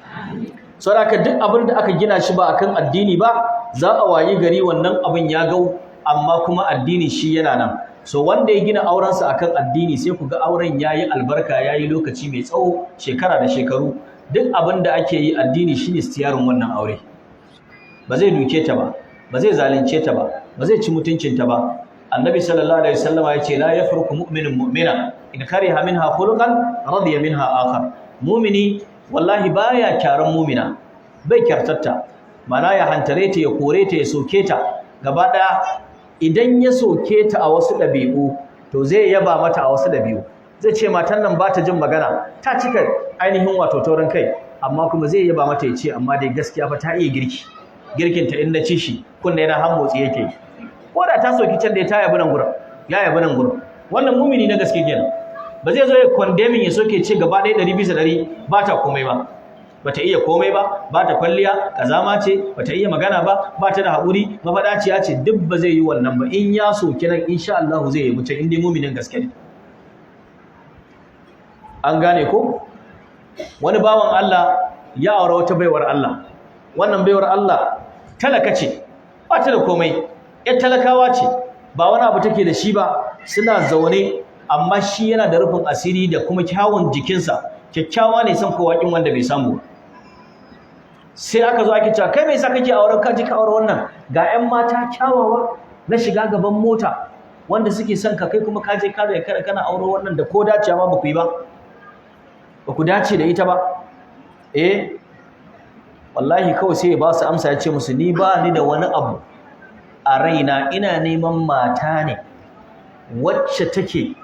[SPEAKER 2] Saboda duk abin da aka gina shi ba akan addini ba, za a wayi gari wannan abin ya gau, amma kuma addini shi yana nan. So wanda ya gina aurensa akan addini, sai ku ga auren yayi albarka, yayi lokaci mai tsawo, shekara da shekaru. Duk abin da ake yi, addini shine stiyarin wannan aure. Ba zai duke ta ba, ba zai zalunce ta ba, ba zai ci mutuncinta ba. Annabi sallallahu alaihi wasallama ya ce: "La yafruku mu'minun mu'mina, in kariha minha khuluqan radiya minha akhar." Mu'mini wallahi baya kyaran mu'mina, bai kyartatta, mana ya hantare ta, ya kore ta, ya soke ta gaba daya. Idan ya soke ta a wasu ɗabi'u, to zai yaba mata a wasu ɗabi'u. Zai ce matan nan ba ta jin magana, ta cika ainihin wato taurin kai, amma kuma zai yaba mata, ya ce amma dai gaskiya fa ta iya girki, girkinta in na ci shi kunne yana har motsi yake. Ko da ta soki can, da ta yabi nan gurin, ya yabi nan gurin. Wannan mumini na gaske kenan. Ba zai zo ya condemning, ya soke, ce gaba ɗaya 100% ba ta komai ba, bata iya komai ba, ba ta kwalliya, kazama ce, bata iya magana ba, ba ta da haƙuri, mafaɗaciya ce. Duk ba zai yi wannan ba. In ya soki nan, insha Allah zai yabi can, in dai muminin gaske ne. An gane ko? Wani bawan Allah ya aure wata baiwar Allah. Wannan baiwar Allah talaka ce, ba ta da komai, ƴar talakawa ce, ba wani abu take da shi ba. Suna zaune, amma shi yana da rufin asiri da kuma kyawun jikinsa, kyakkyawa ne, san kowa kin wanda bai samu ba. Sai aka zo ake cewa, "Kai, me yasa kake auren, ka je ka aure wannan? Ga ƴan mata kyawawa na shiga gaban mota wanda suke son ka, kai kuma ka je ka da kana aure wannan da ko dacewa ma ba ku yi ba, ba ku dace da ita ba." Eh, wallahi kawai sai ya ba su amsa, ya ce musu, "Ni ba ni da wani abu a raina. Ina neman mata ne wacce take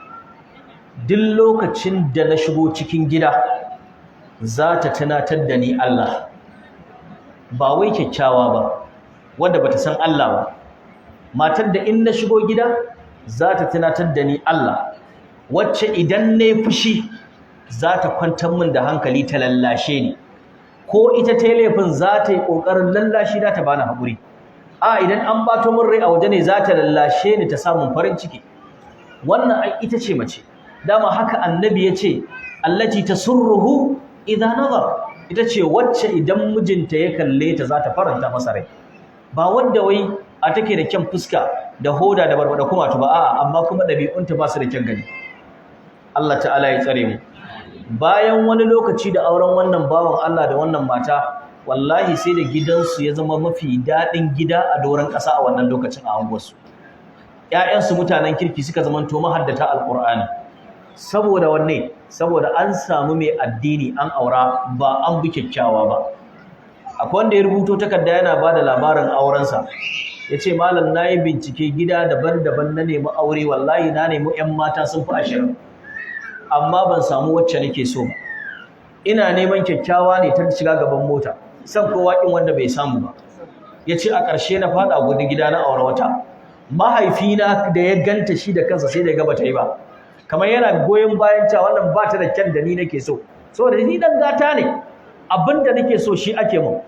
[SPEAKER 2] duk lokacin da na shigo cikin gida za ta tunatar da ni Allah, ba wai kyakkyawa ba wanda bata san Allah ba. Matar da in na shigo gida za ta tunatar da ni Allah, wacce idan na yi fushi za ta kwantar min da hankali, ta lallashe ni, ko ita ta yi laifin za ta yi ƙoƙarin lallashi na, ta bani haƙuri. A idan an bato min rai a waje ne, za ta lallashe ni, ta samun farin ciki. Wannan ai ita ce mace. Dama haka Annabi ya ce: 'Allati tasurruhu idza nazar'. Ita ce wacce idan mijinta ya kalle ta za ta faranta masa rai, ba wanda wai a take da kyan fuska da hoda da barbada kumatu ba, a'a, amma kuma ɗabi'unta ba su da kyan gani. Allah ta'ala ya tsare mu. Bayan wani lokaci da auren wannan bawan Allah da wannan mata, wallahi sai da gidansu ya zama mafi daɗin gida a doron ƙasa a wannan lokacin a anguwarsu. Ƴaƴansu mutanen kirki suka zamanto, mahaddata Alƙur'ani. Saboda wanne? Saboda an samu mai addini an aura, ba an bi kyakkyawa ba. Akwai wanda ya rubuto takarda yana ba da labarin aurensa, ya ce, "Malam, na yi bincike gida daban-daban, na nemi aure. Wallahi na nemi 'yan mata sun fi 20, amma ban samu wacce nake so ba. Ina neman kyakkyawa ne ta shiga gaban mota, san kowa kin wanda bai samu ba." Ya ce, "A ƙarshe na faɗa gudun gida na aure wata. Mahaifina da ya ganta, shi da kansa sai da ya ga bata yi ba, kamar yana goyon bayan cewa wannan ba ta da kyan da ni nake so, saboda ni dan gata ne, abinda nake so shi ake mun."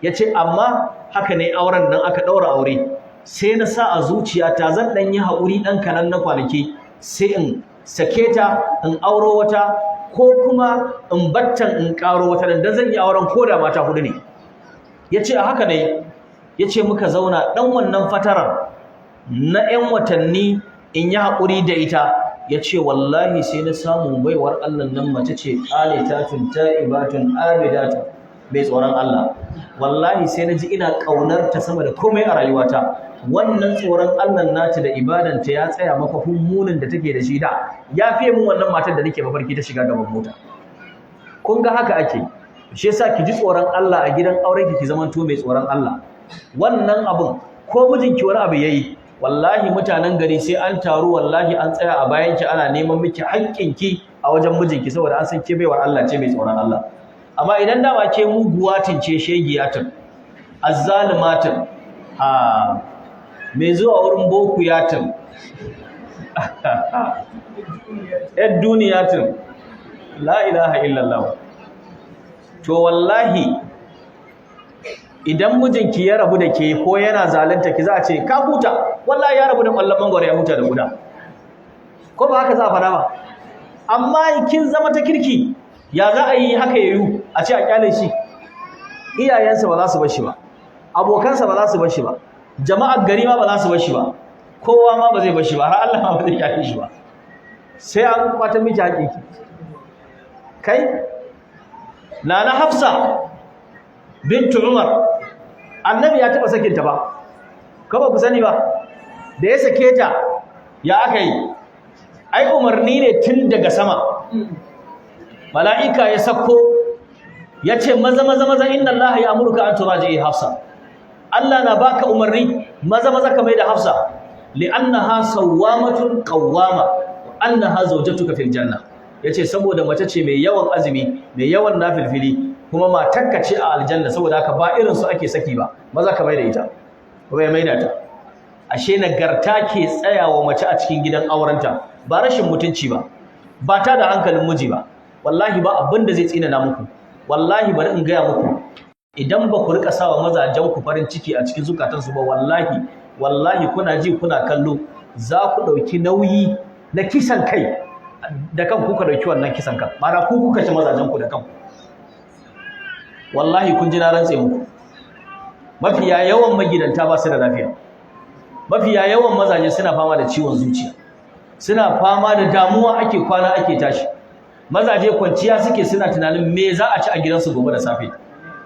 [SPEAKER 2] Ya ce, "Amma haka ne auren nan aka ɗaura aure, sai na sa a zuciyata zan ɗan yi haƙuri ɗan kanan na kwanaki, sai in sake ta in auro wata, ko kuma in battan in ƙaro wata, dan zan yi auren ko da mata hudu ne." Ya ce, "A haka ne." Ya ce, "Muka zauna ɗan wannan fatarar na 'yan watanni in yi haƙuri da ita." Ya ce, "Wallahi sai na samu baiwar Allah nan, mace ce qanitatun, ta'ibatun, abidatun, mai tsoron Allah. Wallahi sai na ji ina ƙaunar ta sama da komai a rayuwata. Wannan tsoron Allah nata da ibadanta ya tsaya maka munin da take da shi da ya fiye mun wannan matar da nake mafarki ta shiga gaban mota." Kun ga haka ake. Shi yasa ki ji tsoron Allah a gidan aurenki, ki zamanto mai tsoron Allah. Wannan abun ko mijinki wani abu yayi, wallahi mutanen gari sai an taru, wallahi an tsaya a bayanki ana neman miki haƙƙinki a wajen mijinki, saboda an san ke baiwar Allah ce mai tsoron Allah. Amma idan dama ke muguwa tince, shegiyatin, azzalimatin, ha, Mai zuwa wurin boku yatin, yar duniyatin, la ilaha illallah. To wallahi idan mijinki ya rabu da ke ko yana zalunta ki, za a ce ka huta, wallahi ya rabu da ƙwallon mangwaro ya huta da guda, ko ba haka za a fara ba? Amma kin zama ta kirki, ya za a yi haka yayu a ce a kyale shi? Iyayensa ba za su bar shi ba, abokansa ba za su bar shi ba, jama'ar gari ma ba za su bar shi ba, kowa ma ba zai bar shi ba, har Allah ma ba zai kyale shi ba, sai an kwata miki haƙiƙi. Kai, Nana Hafsa bintu Umar, Annabi ya taba sakinta ba, ko ba ku sani ba? Da ya sake ta, ya aka yi? Ai umarni ne tun daga sama, mala'ika ya sako ya ce, "Maza maza maza, inna Allah ya amurka an turaji Hafsa. Allah na baka umarni, maza maza ka mai da Hafsa, li'annaha sawwamatun qawwama wa annaha zawjatuka fil janna." Yace saboda mace ce mai yawan azumi, mai yawan nafilfili, kuma matarka ce a aljanna, saboda haka ba irin su ake saki ba, maza ka mai da ita. Kuma ya maida ta. Ashe nagarta ke tsayawa mace a cikin gidan aurenta, ba rashin mutunci ba, ba ta da hankalin miji ba. Wallahi ba abin da zai tsinana muku. Wallahi bari in gaya muku, idan ba ku rika sawa mazajen ku farin ciki a cikin zukatansu ba, wallahi wallahi kuna ji kuna kallo, za ku ɗauki nauyi na kisan kai da kan kuka ɗauki wannan kisan kan, ma'ana ku kuka ci mazajen ku da kanku. Wallahi kun ji na rantse muku, mafiya yawan magidanta ba su da lafiya. Mafiya yawan mazaje suna fama da ciwon zuciya, suna fama da damuwa, ake kwana ake tashi. Mazaje kwanciya suke suna tunanin me za a ci a gidansu gobe da safe,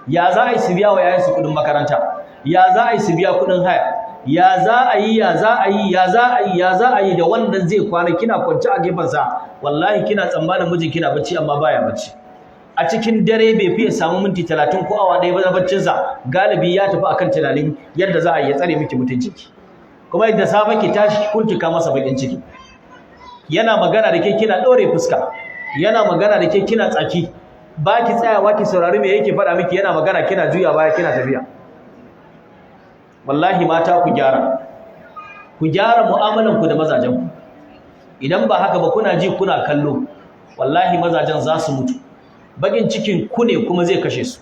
[SPEAKER 2] ya za a yi su biya wa yayansu kuɗin makaranta, ya za a yi su biya kuɗin haya, ya za a yi, ya za a yi, ya za a yi, ya za a yi. Da wannan zai kwana. Kina kwance a gefensa, wallahi kina tsammanin mijin kina bacci, amma baya bacci. A cikin dare bai fiye samu minti 30 ko awa 1 ba na baccinsa, galibi ya tafi akan tunanin yadda za a yi ya tsare miki mutuncinki. Kuma yadda safe ki tashi ki kuntuka masa bakin ciki, yana magana da ke kina ɗore fuska, yana magana da ke kina tsaki, ba ki tsayawa ki saurari me yake faɗa miki, yana magana kina juya baya kina tafiya. Wallahi mata ku gyara, ku gyara mu'amalan ku da mazajen ku. Idan ba haka ba, kuna ji kuna kallo, wallahi mazajen za su mutu. Bakin cikin ku ne kuma zai kashe su,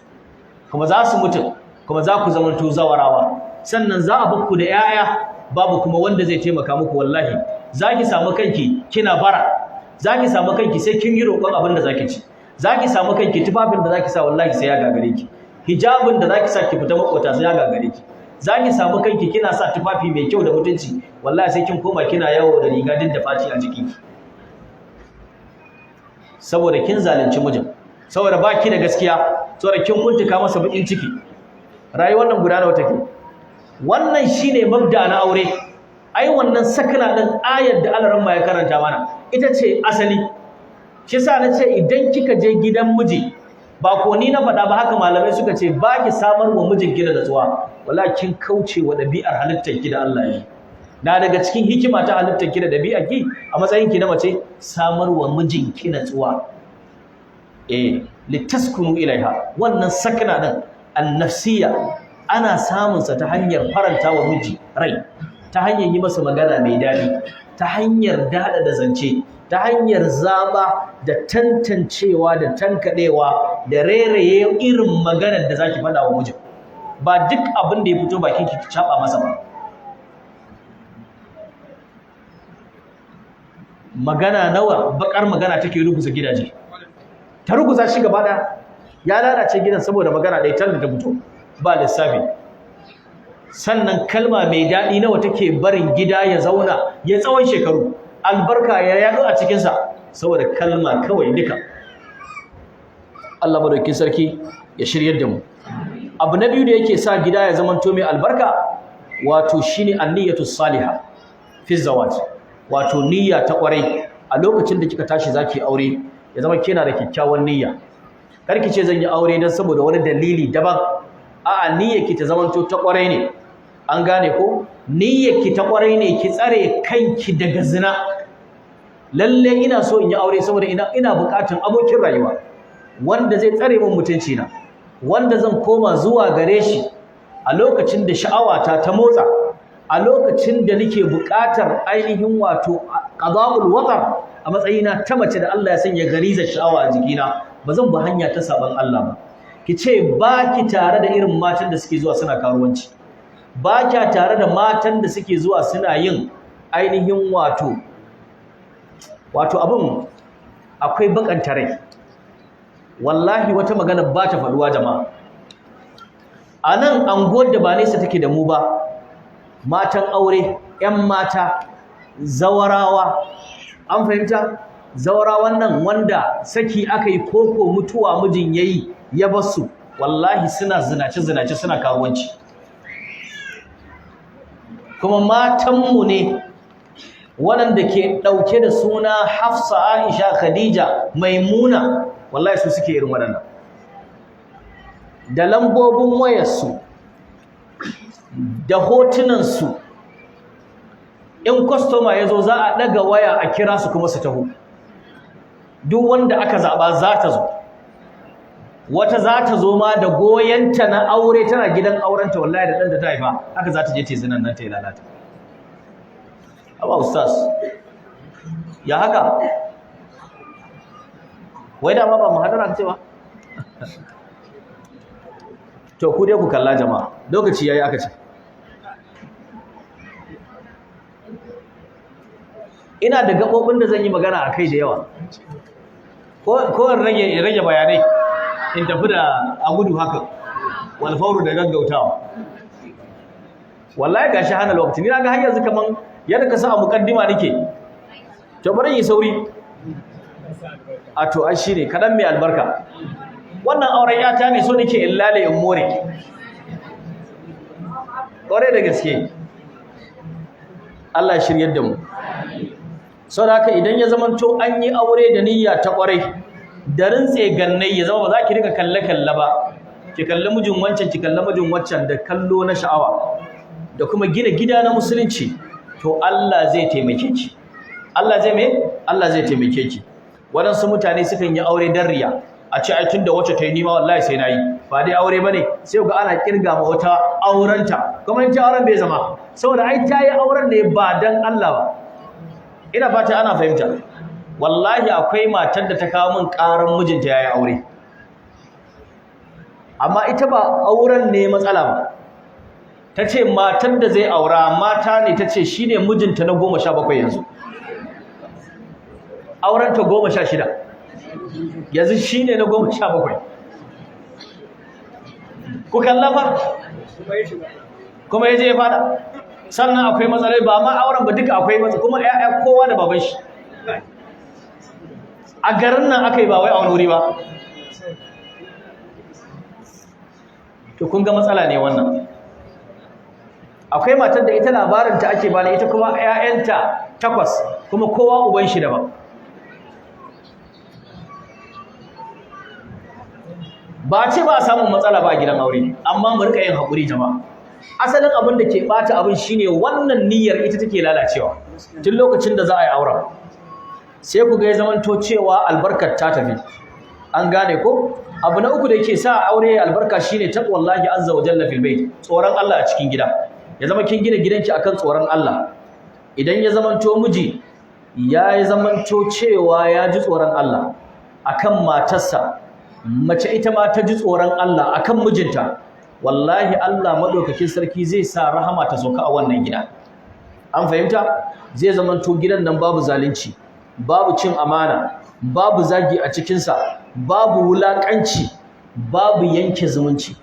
[SPEAKER 2] kuma za su mutu, kuma za ku zamanto zawarawa, sannan za a bakku da 'ya'ya, babu kuma wanda zai taimaka muku. Wallahi za ki samu kanki kina bara, za ki samu kanki sai kin yi roƙon abin da za ki ci, za ki samu kanki tufafin da za ki sa wallahi sai ya gagare ki, hijabin da za ki sa ki fita makota sai ya gagare ki. Za ki samu kanki kina sa tufafi mai kyau da mutunci, wallahi sai kin koma kina yawo da riga din da faci a jikinki, saboda kin zalunci mijin, saboda ba ki da gaskiya, saboda kin kuntuka masa bakin ciki. Rayuwar nan guda nawa take? Wannan shine mabda na aure. Ai wannan sakana din, ayar da Allah ya karanta mana, ita ce asali. Shi yasa na ce idan kika je gidan miji, ba ko ni na faɗa ba, haka malamai suka ce, ba ki samar wa mijin ki da natsuwa, wallahi kin kauce wa ɗabi'ar halittar ki da Allah ya yi. Na daga cikin hikima ta halittar ki da ɗabi'ar ki a matsayin ki na mace, samar wa mijin ki natsuwa. Litaskunu ilaiha. Wannan sakana din annafsiya ana samun sa ta hanyar faranta wa miji rai, ta hanyar yi masa magana mai daɗi, ta hanyar daɗa da zance, ta hanyar zaba da tantancewa da tankaɗewa da reraye irin maganar da zaki faɗa wa mijin. Ba duk abin da ya fito bakin ki caɓa masa ba. Magana nawa bakar magana take ruguza gidaje, ta ruguza shi gaba ɗaya, ya lalace gidan saboda magana ɗaya tal da ta fito ba lissafi. Sannan kalma mai daɗi nawa take barin gida ya zauna ya tsawon shekaru, albarka ya yaɗu a cikinsa saboda kalma kawai duka. Allah madaukakin sarki ya shiryar da mu. Abu na biyu da yake sa gida ya zamanto mai albarka, wato shine anniyatu salihah fi zawaj, wato niyya ta kwarai. A lokacin da kika tashi zaki aure, ya zama kina da kyakkyawan niyya. Kar ki ce zan yi aure dan saboda wani dalili daban. A'a, niyyarki ta zamanto ta kwarai ne. An gane ko? Niyyarki ta kwarai ne, ki tsare kanki daga zina. Lalle ina so in yi aure saboda ina buƙatar abokin rayuwa wanda zai tsare min mutunci na, wanda zan koma zuwa gare shi a lokacin da sha'awata ta motsa, A lokacin da nake buƙatar ainihin wato qada'ul watar a matsayina ta mace da Allah ya sanya garizar sha'awa a jikina, ba zan bi hanya ta saban Allah ba. Ki ce ba ki tare da irin matan da suke zuwa suna karuwanci, ba kya tare da matan da suke zuwa suna yin ainihin wato abin akwai bakanta rai. Wallahi wata magana ba ta faduwa jama'a. A nan anguwar da ba nesa take da mu ba, matan aure, 'yan mata, zawarawa, an fahimta? Zawarawan nan wanda saki aka yi koko mutuwa mijin yayi ya basu, wallahi suna zinace-zinace, suna karuwanci. Kuma matanmu ne waɗanda ke ɗauke da suna Hafsa, Aisha, Khadija, Maimuna, wallahi su suke irin waɗannan. Da lambobin wayarsu, da hotunansu, in kwastoma ya zo za a ɗaga waya a kira su kuma su taho. Duk wanda aka zaɓa za ta zo. Wata za ta zo ma da goyonta na aure, tana gidan aurenta wallahi da ɗan da ta haifa, haka za ta je ta zinan nan ta yi lalata. Aba ustaz, ya haka? Wai dama ba muhadara ce ba? To ku dai ku kalla jama'a, lokaci yayi aka ce. Ina da gabobin da zan yi magana a kai da yawa. Ko in rage bayanai, in tafi da a gudu haka, wal fauru da gaggautawa. Wallahi gashi hana lokaci, ni na ga har yanzu kaman yadda ka sa a mukaddima nake. To bari yi sauri. A to ai shine kadan mai albarka. Wannan auren yata ne so nake in lale in more. Kore da gaske. Allah shiryar da mu. Saboda haka idan ya zamanto an yi aure da niyya ta kwarai, da rintse gannai, ya zama ba za ki rika kalle kalle ba. Ki kalli mijin wancan, ki kalli mijin waccan da kallo na sha'awa, da kuma gina gida na musulunci, to Allah zai taimake ki. Allah zai me? Allah zai taimake ki. Waɗansu mutane sukan yi aure dan riya. A ce ai tunda wacce ta yi nima wallahi sai nayi. Ba dai aure bane, sai ga ana kirga ma wata aurenta. Kuma in ta auren bai zama, saboda ai ta yi auren ne ba dan Allah ba. Ina fata ana fahimta. Wallahi akwai matar da ta kawo min ƙaran mijinta yayi aure. Amma ita ba auren ne matsala ba. Ta ce matar da zai aura mata ne, ta ce shi ne mijinta na 17 yanzu. Aurenta 16. Yanzu shi ne na 17. Ku kallafa? Kuma ya je ya fada. Sannan akwai matsalai, ba ma auren ba duka akwai matsala, kuma ‘ya'ya kowa da baban shi. A garin nan aka yi ba wai a wani wuri ba. To kun ga matsala ne wannan. Akwai matar da ita labarinta ake bani, ita kuma ƴaƴanta 8, kuma kowa uban shi daban. Ba ce ba a samun matsala ba a gidan aure, amma mu rika yin hakuri jama'a. Asalin abin da ke bata abin shine wannan niyyar ita take lalacewa tun lokacin da za a yi auren. Sai ku ga ya zamanto cewa albarkar ta tafi. An gane ko? Abu na uku da yake sa aure albarka shine taqwallahi azza wa jalla fil bait, tsoron Allah a cikin gida. Ya zama kin gina gidanki akan tsoron Allah. Idan ya zamanto miji ya zamanto cewa ya ji tsoron Allah akan matarsa, mace ita ma ta ji tsoron Allah akan mijinta, wallahi Allah madaukakin sarki zai sa rahama ta sauka a wannan gida. An fahimta? Zai zamanto gidan nan babu zalunci, babu cin amana, babu zagi a cikinsa, babu wulakanci, babu yanke zumunci.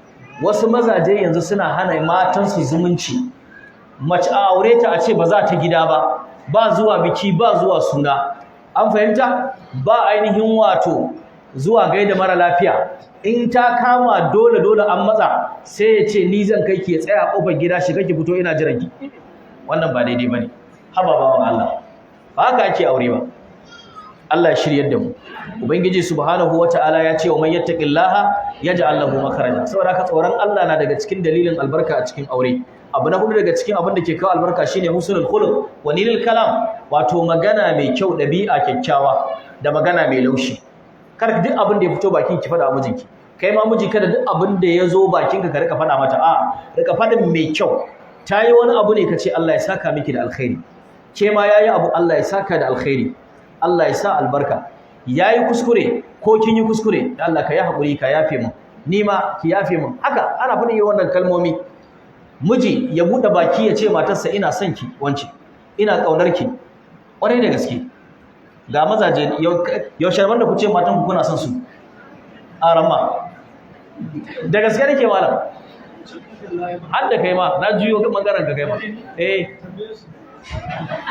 [SPEAKER 2] Wasu mazaje yanzu suna hana matansu zumunci. Mace a aure ta a ce ba za ta gida ba, ba zuwa biki, ba zuwa suna. An fahimta? Ba ainihin wato zuwa gaida mara lafiya. In ta kama dole dole an matsa, sai ya ce ni zan kai ki, ya tsaya kofar gida, shiga ki fito ina jiran ki. Wannan ba daidai bane. Haba bawan Allah, ba haka ake aure ba. Allah ya shiryar da mu. Ubangiji subhanahu wataala ya ce wa man yattaqillaha yaj'al lahu makhraja. Saboda haka tsoron Allah na daga cikin dalilin albarka a cikin aure. Abu na hudu daga cikin abin da ke kawo albarka shine husnul khuluq wa nilil kalam, wato magana mai kyau, dabi'a kyakkyawa da magana mai laushi. Kar duk abin da ya fito bakin ki faɗa mijinki. Kai ma miji kada duk abin da ya zo bakinka ka rika faɗa mata, a rika faɗin mai kyau. Ta yi wani abu ne ka ce Allah ya saka miki da alkhairi. Ke ma yayi abu, Allah ya saka da alkhairi, Allah ya sa albarka. Yayi kuskure ko kin yi kuskure, Allah ka yi hakuri, ka yafe min, ni ma ki yafe min. Haka ana faɗin irin wannan kalmomi. Miji ya buɗe baki ya ce matarsa ina son ki wance, ina ƙaunar ki ƙwarai da gaske. Ga mazaje, yaushe wanda ku ce matan ku kuna son su? A ramma da gaske nake malam, har da kai ma na juyo kan bangaren ka kai ma. Eh,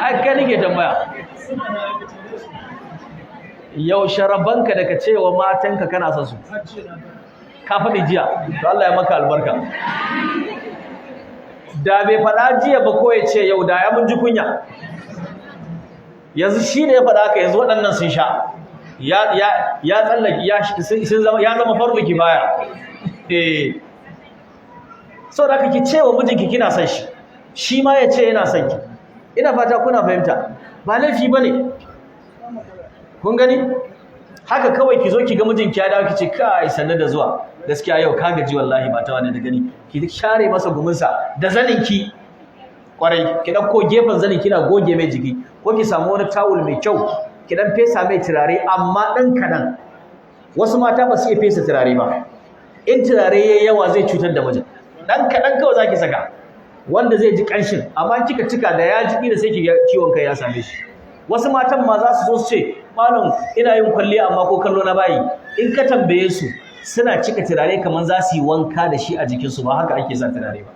[SPEAKER 2] ai kai nake tambaya, yaushe rabanka da ka ce wa matanka kana son su? Ka faɗi jiya, to Allah ya maka albarka. Da bai faɗa jiya ba ko ya ce yau, da ya mun ji kunya. Yanzu shi ne ya faɗa haka, yanzu waɗannan sun sha, ya ya ya tsallake, ya sun zama, ya zama fardu kifaya. Eh, so da kake cewa mijinki kina son shi, shi ma ya ce yana son ki. Ina fata kuna fahimta, ba laifi bane. Kun gani, haka kawai ki zo ki ga mijinki ya dawo, ki ce kai sannu da zuwa, gaskiya yau ka gaji wallahi, ba ta wani da gani. Ki share masa guminsa da zaninki kwarai, ki dauko gefen zanin kina goge mai jiki, ko ki samu wani tawul mai kyau ki dan fesa mai turare, amma dan kadan. Wasu mata ba su iya fesa turare ba, in turare yayi yawa zai cutar da mijin. Dan kadan kawai zaki saka wanda zai ji kanshin, amma kika cika da ya ji da sai ki ga ciwon kai ya same shi. Wasu matan ma za su zo su ce malam ina yin kwalliya amma ko kallo na bayi. In ka tambaye su, suna cika turare kamar za su yi wanka da shi a jikinsu. Ba haka ake sa turare ba,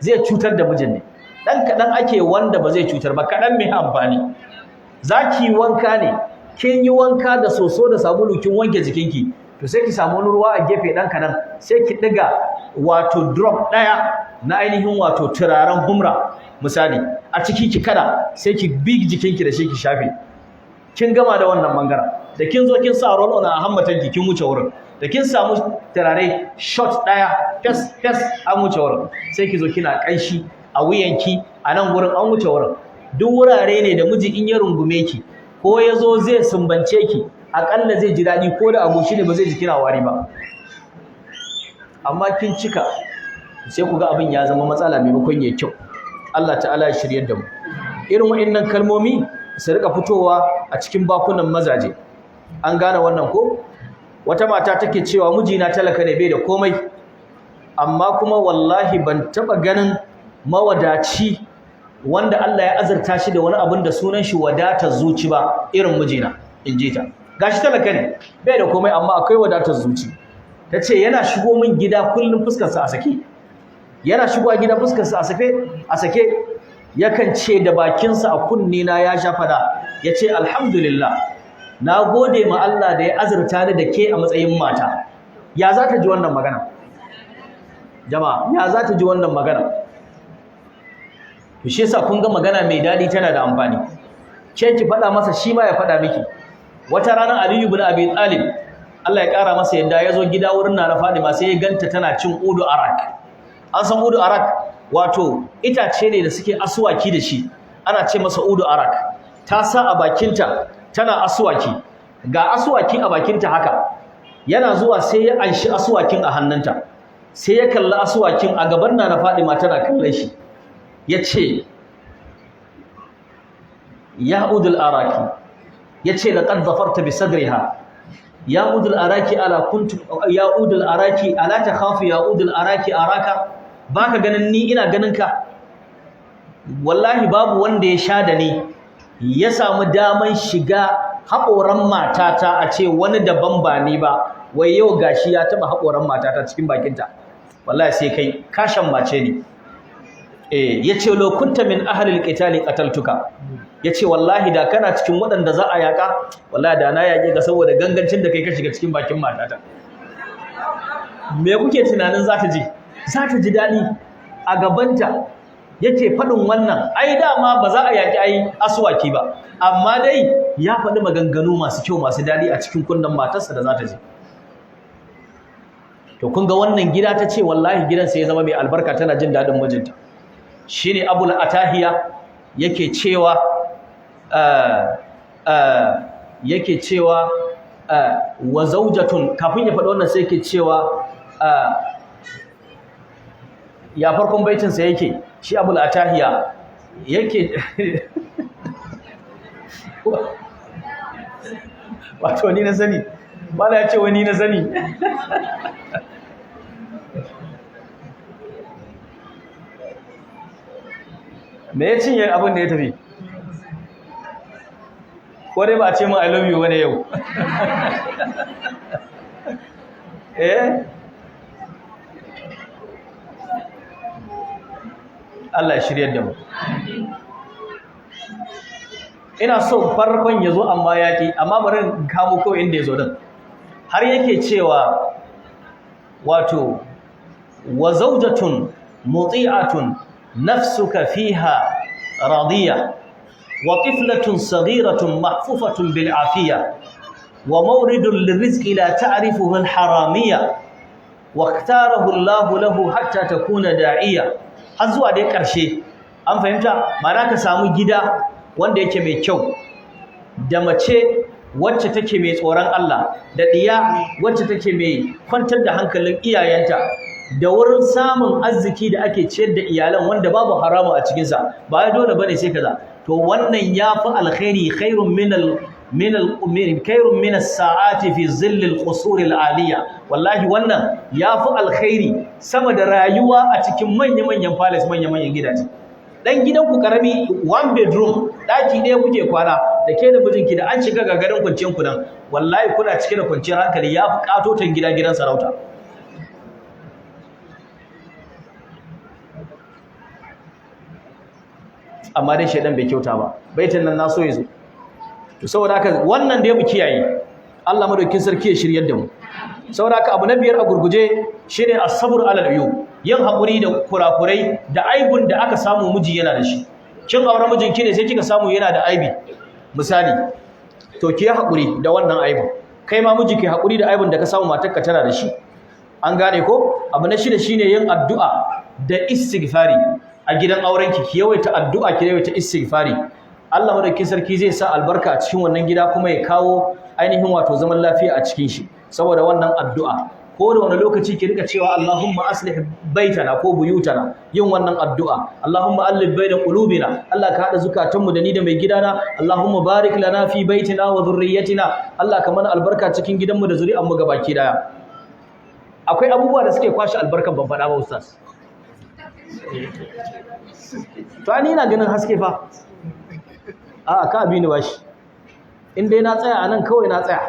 [SPEAKER 2] zai cutar da mijin ne. Dan kaɗan ake wanda ba zai cutar ba, kaɗan mai amfani. Za ki yi wanka ne, kin yi wanka da soso da sabulu, kin wanke jikinki, to sai ki samu wani ruwa a gefe ɗan kaɗan, sai ki ɗiga wato drop ɗaya na ainihin wato turaren humra misali a ciki, ki kada, sai ki bi jikinki da shi ki shafe. Kin gama da wannan bangaren. Da kin zo kin sa roll on a hammatanki, kin wuce wurin. Da kin samu turare shot ɗaya, fes fes, an wuce wurin. Sai ki zo kina ƙanshi a wuyanki a nan wurin, an wuce wurin. Duk wurare ne da miji in ya rungume ki ko ya zo zai sumbance ki, aƙalla zai ji daɗi, ko da agoshi ne ba zai ji kina wari ba. Amma kin cika, sai ku ga abin ya zama matsala maimakon ya kyau. Allah ta'ala ya shiryar da mu. Irin waɗannan kalmomi su rika fitowa a cikin bakunan mazaje. An gane wannan ko? Wata mata take cewa mijina talaka ne, bai da komai, amma kuma wallahi ban taba ganin mawadaci wanda Allah ya azurta shi da wani abin da sunan shi wadatar zuci ba irin mijina, in ji ta. Gashi talaka ne, bai da komai, amma akwai wadatar zuci. Tace yana shigo min gida kullum fuskarsa a sake, yana shigowa gida fuskarsa a sake, yakan ce da bakinsa a kunne na, ya sha fada, yace alhamdulillah, na gode ma Allah da ya azurta ni da ke a matsayin mata. Ya za ta ji wannan magana jama'a? Ya za ta ji wannan magana? To shi yasa kun ga magana mai dadi tana da amfani. Ke ki faɗa masa, shi ma ya faɗa miki. Wata rana Aliyu ibn Abi Talib, Allah ya ƙara masa yadda, ya zo gida wurin Nana Fadima, sai ya ganta tana cin udu arak. An san udu arak? Wato itace ne da suke asuwaki da shi, ana ce masa udu arak. Ta sa a bakinta tana asuwaki, ga asuwaki a bakinta haka. Yana zuwa sai ya anshi asuwakin a hannunta, sai ya kalli asuwakin a gaban Nana Fadima tana kallon shi, ya ce ya udul araki, ya ce laqad zafarta bi sadriha ya udul araki, ala kuntu ya udul araki, ala takhafu ya udul araki, araka baka ganin ni ina ganin ka? Wallahi babu wanda ya sha da ni ya samu daman shiga haƙoran matata a ce wani daban ba ni ba, wai yau gashi ya taɓa haƙoran matata cikin bakinta, wallahi sai kai ka shammace ni. Eh, yace lo kunta min ahlil qitali qataltuka. Yace wallahi da kana cikin waɗanda za a yaƙa, wallahi da na yaƙe ka saboda gangancin da kai ka shiga cikin bakin matata. Me kuke tunanin za ta ji? Za ta ji daɗi. A gabanta yake faɗin wannan. Ai dama ba za a yaƙi ai asuwaki ba, amma dai ya faɗi maganganu masu kyau masu daɗi a cikin kunnen matarsa da za ta ji. To kun ga wannan gida, ta ce wallahi gidan sai ya zama mai albarka, tana jin daɗin mijinta. Shine Abul Atahiya yake cewa wa zaujatun, kafin ya faɗi wannan sai yake cewa, ya farkon baitin sa yake? Shi Abul Atahiya yake wato ni na sani, bala ya ce wani na sani. Me ya cinye abin da ya tafi? Ko dai ba a ce min I love you wani yau? Eh, Allah ya shiryar da mu. Ina so farkon ya zo amma yaƙi, amma bari in kamo kawai inda ya zo din. Har yake cewa wato wa zawjatun muti'atun nafsuka fiha radiya, wa tiflatun saghiratun mahfufatun bil afiya, wa mawridun lirrizqi la ta'rifuhu al haramiyya, wa ikhtarahu Allah lahu hatta takuna da'iya. Har zuwa dai ƙarshe. An fahimta? Ma'ana ka samu gida wanda yake mai kyau, da mace wacce take mai tsoron Allah, da ɗiya wacce take mai kwantar da hankalin iyayenta, da wurin samun arziki da ake ciyar da iyalan wanda babu haramu a cikinsa, ba ya dole bane sai kaza. To wannan yafi alkhairi, khairun min al min al khairun min as-sa'ati fi zill al-qusur al-aliyya. Wallahi wannan yafi alkhairi sama da rayuwa a cikin manya-manyan palace, manya-manyan gidaje. Dan gidanku karami, one bedroom, daki ɗaya kuke kwana da ke da mijinki, da an shiga gagarin kwanciyar ku nan, wallahi kuna cike da kwanciyar hankali, yafi katotan gida, gidan sarauta. Amma dai shedan bai kyauta ba, baitin nan na so yazo. To saboda haka wannan dai mu kiyaye. Allah madaukakin sarki ya shiryar da mu. Saboda haka abu na biyar a gurguje shine as-sabr alal uyub, yin hakuri da kurakurai da aibun da aka samu miji yana da shi. Kin aure mijinki ne sai kika samu yana da aibi misali, to ki hakuri da wannan aibun. Kai ma miji ki hakuri da aibun da ka samu matarka tana da shi. An gane ko? Abu na shida shine yin addu'a da istighfari a gidan aurenki. Ki yawaita addu'a, ki yawaita istighfari. Allah madaukakin sarki zai sa albarka a cikin wannan gida, kuma ya kawo ainihin wato zaman lafiya a cikin shi saboda wannan addu'a. Ko da wani lokaci ki rika cewa Allahumma aslih baitana ko buyutana, yin wannan addu'a. Allahumma allif baina qulubina, Allah ka hada zukatanmu da ni da mai gidana. Allahumma barik lana fi baitina wa dhurriyyatina, Allah ka mana albarka cikin gidanmu da zuri'anmu gabaki daya. Akwai abubuwa da suke kwashi albarkan ban faɗa ba ustaz. To ni ina ganin haske fa. A'a, ka abi ni bashi. In dai na tsaya anan kawai na tsaya,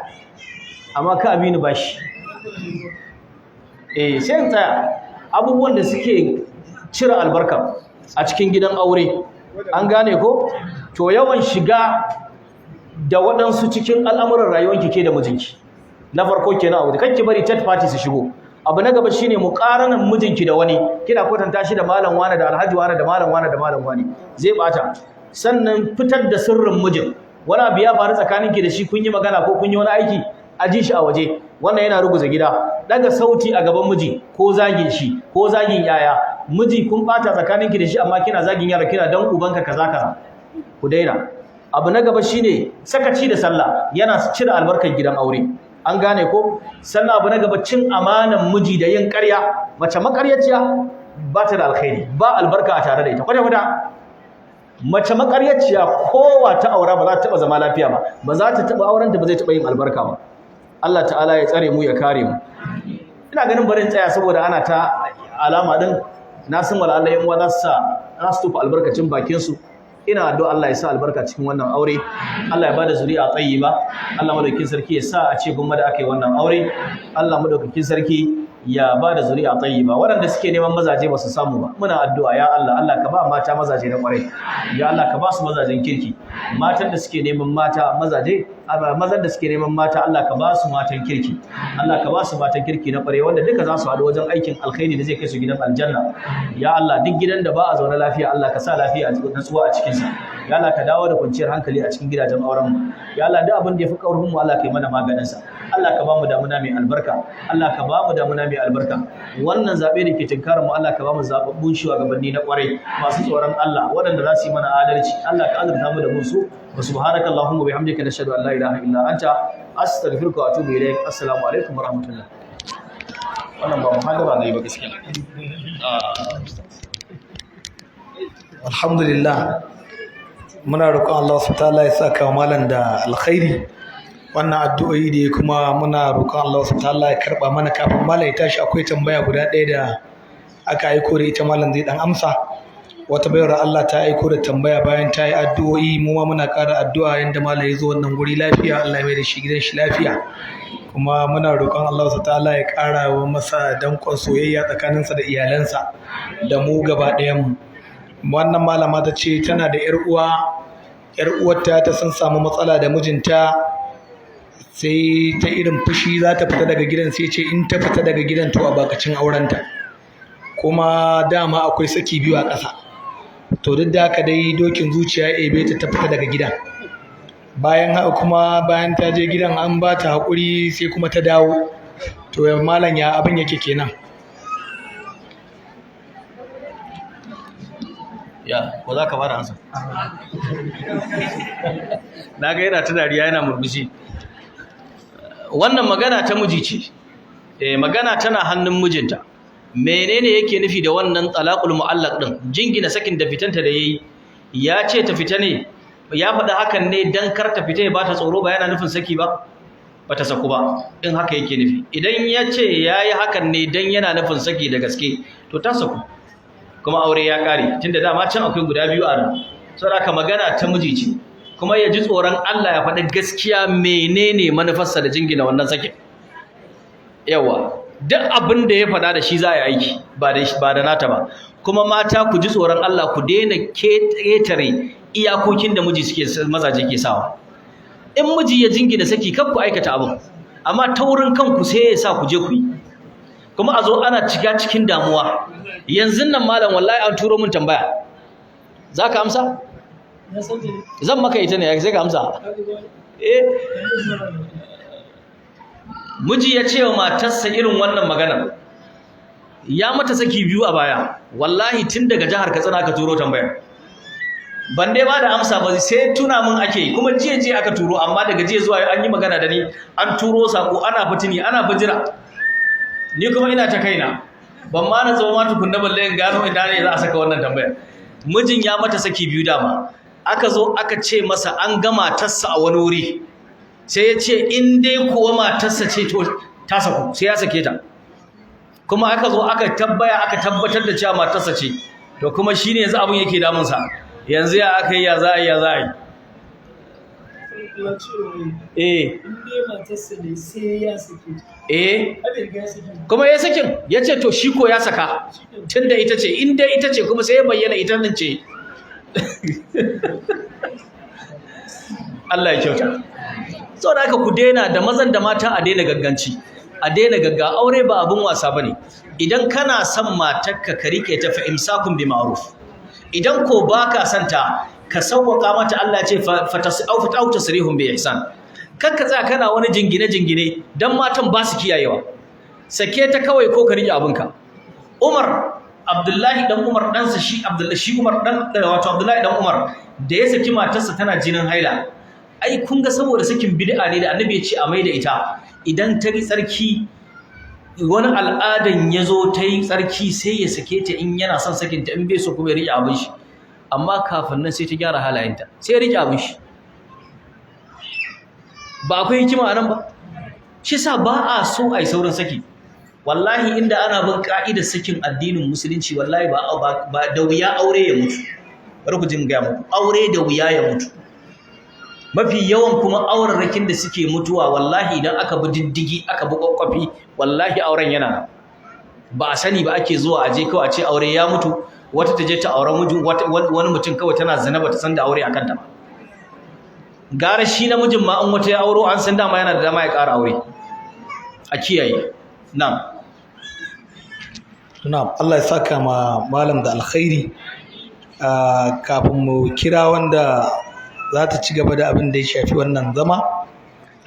[SPEAKER 2] amma ka abi ni bashi. Eh, sai in tsaya. Abubuwan da suke cire albarka a cikin gidan aure, an gane ko? To yawan shiga da waɗansu cikin al'amuran rayuwanki ke da mijinki, na farko kenan. Abu kan ki bari third party su shigo. Abu na gaba shine muqaranan mijinki da wani, kina kwatanta shi da malam wane da alhaji wane da malam wane da malam wane, zai bata. Sannan fitar da sirrin mijin, wani abu ya faru tsakaninki da shi, kun yi magana ko kun yi wani aiki, a ji shi a waje, wannan yana ruguza gida. Daga sauti a gaban miji, ko zagin shi ko zagin yaya miji, kun bata tsakaninki da shi amma kina zagin yara, kina dan ubanka kaza kaza, ku daina. Abu na gaba shine sakaci da sallah, yana cire albarkar gidan aure. An gane ko? Sannan abu na gaba, cin amanan miji da yin ƙarya. Mace maƙaryaciya ba ta da alkhairi, ba albarka a tare da ita kwata kwata. Mace maƙaryaciya kowa ta aura ba za ta taɓa zama lafiya ba, ba za ta taɓa aurenta, ba zai taɓa yin albarka ba. Allah ta'ala ya tsare mu ya kare mu. Ina ganin barin tsaya saboda ana ta alama din, na san wala Allah yan uwa za su sa za su tofa albarkacin bakin su. Ina addu'a Allah ya sa albarka cikin wannan aure, Allah ya bada zuri'a tayyiba, Allah madaukakin sarki ya sa a ce gumma da aka yi wannan aure, Allah madaukakin sarki ya bada zuri'a tayyiba. Waɗanda suke neman mazaje ba su samu ba, muna addu'a ya Allah, Allah ka ba mata mazaje na kwarai, ya Allah ka ba su mazajen kirki. Matan da suke neman mata mazaje, mazan da suke neman mata, Allah ka ba su matan kirki, Allah ka ba su matan kirki na kwarai, wanda duka za su haɗu wajen aikin alkhairi da zai kai su gidan aljanna. Ya Allah, duk gidan da ba a zaune lafiya, Allah ka sa lafiya a natsuwa a cikin sa. Ya Allah, ka dawo da kwanciyar hankali a cikin gidajen auren mu. Ya Allah, duk abin da ya fi ƙarfin mu, Allah ka yi mana maganin sa. Allah ka ba mu damuna mai albarka, Allah ka ba mu damuna mai albarka. Wannan zabe da ke tunkarar mu, Allah ka ba mu zababbun shugabanni na kwarai, masu tsoron Allah, waɗanda za su yi mana adalci. Allah ka azurta mu da musu. Wa subhanaka allahumma bihamdika, nashhadu an la ilaha illa anta, astaghfiruka wa atubu ilaik. Assalamu alaikum wa rahmatullah. Wannan ba muhadara ne ba gaskiya.
[SPEAKER 4] Alhamdulillah, muna roƙon Allah subhanahu ta'ala ya saka wa malam da alkhairi wannan addu'o'i da ya, kuma muna roƙon Allah subhanahu ta'ala ya karba mana. Kafin malam ya tashi, akwai tambaya guda ɗaya da aka aiko da ita, malam zai dan amsa. Wata bayar Allah ta aiko da tambaya bayan ta yi addu'o'i, mu ma muna ƙara addu'a yanda malam ya zo wannan guri lafiya, Allah ya mai da shi gidan shi lafiya, kuma muna roƙon Allah subhanahu ta'ala ya ƙara wa masa danƙon soyayya tsakaninsa da iyalansa da mu gaba ɗayan mu. Wannan malama ta ce tana da 'yar uwa, 'yar uwarta ta sun samu matsala da mijinta, sai ta irin fushi za ta fita daga gidan, sai ce in ta fita daga gidan to a bakacin aurenta, kuma dama akwai saki biyu a ƙasa. To duk da haka dai dokin zuciya ya ebe ta, ta fita daga gidan. Bayan haka kuma, bayan ta je gidan an ba ta haƙuri, sai kuma ta dawo. To ya malam, ya abin yake kenan?
[SPEAKER 2] Ya ko za ka fara ansa? Na ga yana ta dariya yana murmushi. Wannan magana ta miji ce. Eh, magana tana hannun mijinta. Menene yake nufi da wannan talaqul mu'allaq din, jingina sakin da fitanta da yayi? Ya ce ta fita ne, ya faɗi hakan ne dan kar ta fita ya bata tsoro, ba yana nufin saki ba, bata saku ba in haka yake nufi. Idan ya ce yayi hakan ne dan yana nufin saki da gaske, to ta saku kuma aure ya kare, tunda dama can akwai guda biyu a nan. Saboda haka magana ta miji ce, kuma ya ji tsoron Allah ya faɗi gaskiya menene manufarsa da jingina wannan sakin. Yawa, duk abin da ya faɗa da shi za a yi aiki, ba da nata ba. Kuma mata, ku ji tsoron Allah, ku daina ƙetare iyakokin da miji suke mazaje ke sawa. In miji ya jingina saki, kar ku aikata abin, amma taurin kanku sai ya sa ku je ku yi, kuma a zo ana shiga cikin damuwa. Yanzu nan malam, wallahi an turo min tambaya. Za ka amsa? Zan maka ita ne sai ka amsa. Eh, miji ya ce wa matarsa irin wannan maganar, ya mata saki biyu a baya. Wallahi tun daga jihar Katsina aka turo tambayar, ban dai ba da amsa ba, sai tuna min ake. Kuma jiya jiya aka turo, amma daga jiya zuwa an yi magana da ni, an turo sako, ana fitini, ana bijira, ni kuma ina ta kaina, ban ma na zama ma tukunna balle in gano ina ne za a saka wannan tambayar. Mijin ya mata saki biyu dama. Aka zo aka ce masa an ga matarsa a wani wuri, sai ya ce in dai kuwa matarsa ce to ta saku, sai ya sake ta. Kuma aka zo aka tabbaya, aka tabbatar da cewa matarsa ce. To kuma shine yanzu abin yake damunsa. Yanzu ya aka yi, ya za a yi, ya za a yi? Eh, eh, kuma ya sakin, ya ce to shi ko ya saka tunda ita ce, in dai ita ce, kuma sai ya bayyana ita nan ce. Allah ya kyauta. Saboda haka ku daina, da mazan da mata, a daina gagganci, a daina gagga. Aure ba abun wasa bane. Idan kana son matarka, ka rike ta, fa imsakun bi ma'ruf. Idan ko baka son ta, ka sauwaka mata. Allah ya ce fa au tasrihum bi ihsan. Kar ka tsaya kana wani jingine jingine, dan matan ba su kiyayewa. Sake ta kawai ko ka rike abinka. Umar Abdullahi dan Umar, ɗansa shi Abdullahi, shi Umar dan, wato Abdullahi dan Umar, da ya saki matarsa tana jinin haila, ai kun ga saboda sakin bid'a ne da Annabi ya ce a maida ita idan ta yi tsarki, wani al'adan ya zo ta yi tsarki, sai ya sake ta in yana son sakinta, in bai so kuma ya riƙe abin shi. Amma kafin nan sai ta gyara halayenta, sai ya riƙe abin shi. Ba akwai hikima a nan ba? Shi sa ba a so a yi saurin saki. Wallahi inda ana bin ka'idar sakin addinin Musulunci, wallahi ba da wuya aure ya mutu. Bari ku jin gaya muku, aure da wuya ya mutu. Mafi yawan kuma aurarrakin da suke mutuwa, wallahi idan aka bi diddigi, aka bi kwakwafi, wallahi auren yana nan. Ba a sani ba ake zuwa a je kawai a ce aure ya mutu. Wata ta je ta auren mijin wani mutum kawai, tana zina, bata san da aure akan ta ba. Gara shi namijin ma in wata ya auro, an san dama yana da dama ya ƙara aure. A kiyaye. Na'am.
[SPEAKER 4] Na'am, Allah ya saka ma malam da alkhairi. Kafin mu kira wanda za ta ci gaba da abin da ya shafi wannan zama,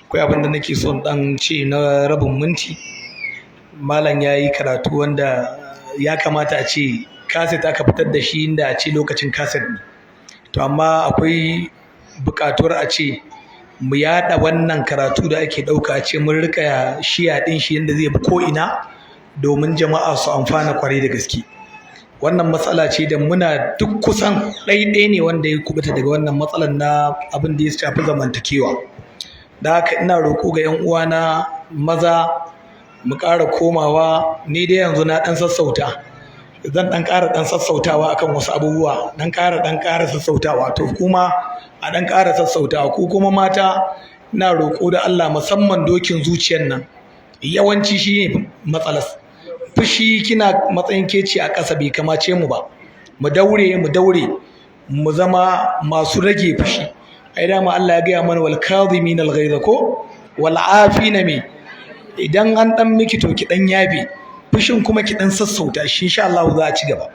[SPEAKER 4] akwai abin da nake son dan ce na rabin minti. Malam ya yi karatu wanda ya kamata a ce kaset aka fitar da shi, inda a ce lokacin kaset ne. To amma akwai buƙatuwar a ce mu yaɗa wannan karatu da ake ɗauka, a ce mun rika shiya ɗin shi yadda zai bi ko'ina domin jama'a su amfana kwarai da gaske. Wannan matsala ce da muna duk kusan ɗaiɗai ne wanda ya kubuta daga wannan matsalar na abin da ya shafi zamantakewa. Da haka ina roƙo ga 'yan uwana maza mu ƙara komawa. Ni dai yanzu na ɗan sassauta, zan ɗan ƙara ɗan sassautawa akan wasu abubuwa, ɗan ƙara ɗan ƙara sassautawa. To kuma a ɗan ƙara sassautawa. Ku kuma mata, ina roƙo da Allah, musamman dokin zuciyar nan, yawanci shi ne matsalar fushi. Kina matsayin keci a ƙasa, bai kamace mu ba. Mu daure, mu daure mu zama masu rage fushi. Ai dama Allah ya gaya mana والكاظمين الغيظ ko والعافين. Me idan an dan miki, to ki dan yafe fushin, kuma ki dan sassauta shi. Insha Allah za a ci gaba.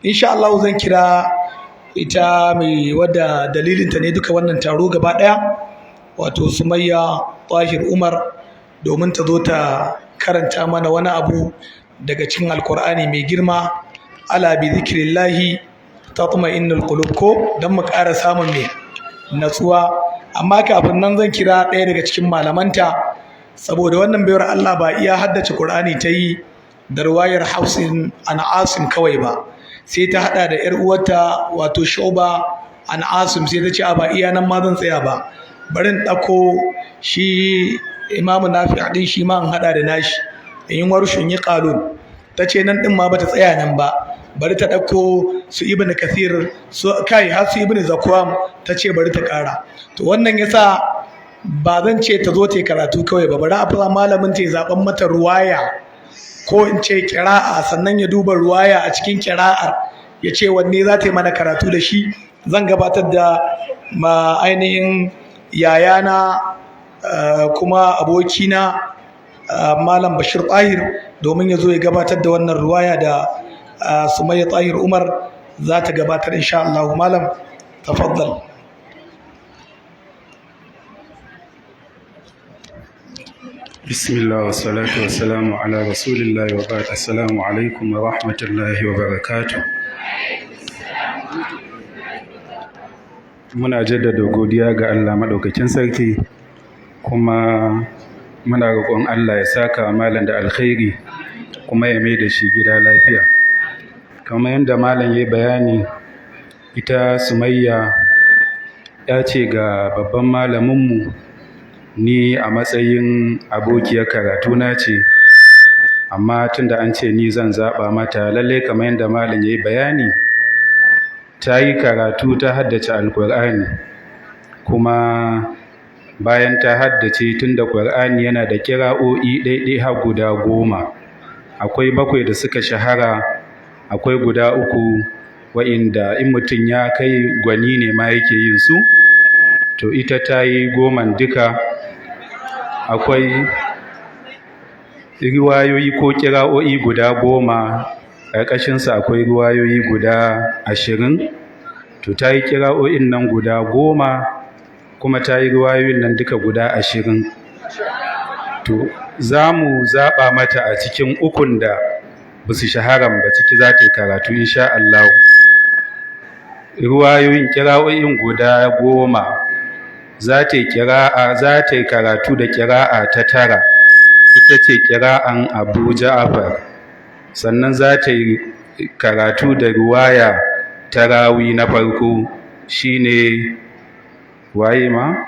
[SPEAKER 4] Insha Allah zan kira ita mai wadda dalilinta ne duka wannan taro gaba daya, wato Sumayya Tahir Umar, domin ta zo ta karanta mana wani abu daga cikin Alkur'ani mai girma. ألا بذكر الله تطمئن القلوب ko don mu ƙara samun mai natsuwa. Amma kafin nan zan kira ɗaya daga cikin malamanta, saboda wannan baiwar Allah ba iya haddace Qur'ani ta yi da ruwayar Hafsin an Asim kawai ba, sai ta hada da yar uwarta, wato Shu'ba an Asim. Sai ta ce a ba iya nan ma zan tsaya ba, bari in ɗauko shi Imamu Nafi din, shi ma in hada da nashi, in yi Warshu, in yi Qalun. Ta ce nan din ma bata tsaya nan ba, bari ta ɗauko su Ibn Kathir, su kai har su Ibn Zakwam. Ta ce bari ta ƙara. To wannan yasa ba zan ce ta zo ta yi karatu kawai ba, bari a fara malamin ta ya zaɓan mata ruwaya, ko in ce kira'a, sannan ya duba ruwaya a cikin kira'ar ya ce wanne za ta yi mana karatu da shi. Zan gabatar da ma ainihin yayana, kuma abokina, Malam Bashir Tahir, domin ya zo ya gabatar da wannan ruwaya da Sumayya Tahir Umar za ta gabatar insha Allah. Malam, تفضل.
[SPEAKER 5] بسم الله والصلاة والسلام على رسول الله وبعد. السلام عليكم ورحمة الله وبركاته. Muna jaddada godiya ga Allah maɗaukakin sarki, kuma muna roƙon Allah ya saka malam da alkhairi, kuma ya mai da shi gida lafiya. Kamar yadda malam ya bayani, ita Sumayya ya ce ga babban malaminmu, ni a matsayin abokiyar karatuna ce, amma tunda an ce ni zan zaɓa mata, lallai kamar yadda malam ya yi bayani, ta yi karatu, ta haddace Alƙur'ani. Kuma bayan ta haddace, tunda Ƙur'ani yana da kira'o'i ɗaiɗai har guda 10, akwai bakwai da suka shahara, akwai guda uku wa'inda in mutum ya kai gwani ne ma yake yin su. To ita ta yi 10n duka. Akwai riwayoyi ko kira'o'i guda 10, ƙarƙashinsa akwai riwayoyi guda 20. To ta yi kira'o'in nan guda 10, kuma ta yi riwayoyin nan duka guda 20. To za mu zaɓa mata a cikin ukun da ba su shaharan ba, ciki za ta yi karatu insha Allah. Riwayoyin kira'o'in guda 10 za ta yi kira'a, za ta yi karatu da kira'a ta tara, ita ce kira'an Abu Ja'far. Sannan za ta yi karatu da ruwaya ta rawi na farko, shine waye ma?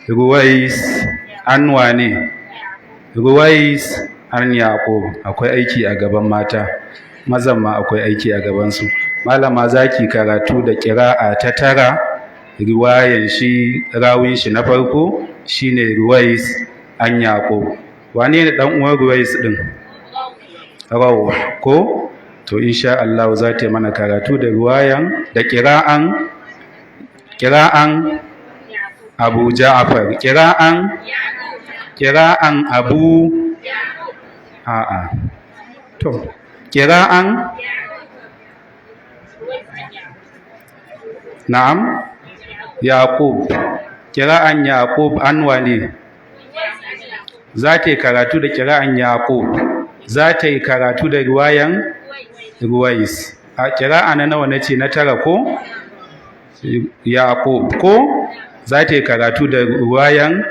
[SPEAKER 5] Ruwais an wane? Ruwais an Yaqub. Akwai aiki a gaban mata, mazan ma akwai aiki a gabansu. Malama, zaki karatu da kira'a ta tara, riwayan shi, rawin shi na farko shine Ruwais an Yaqub. Wane ne dan uwan Ruwais din? Raw ko? To insha Allah za ta mana karatu da riwayan da kira'an Abu Ja'far, kira'an Abu, a'a, to kira'an, na'am, Yaqub, kira'an Yaqub an wane? Za ta yi karatu da kira'an Yaqub, za ta yi karatu da riwayan Ruwais. A kira'a na nawa nace? Na tara ko? Yaqub ko? Za ta yi karatu da riwayan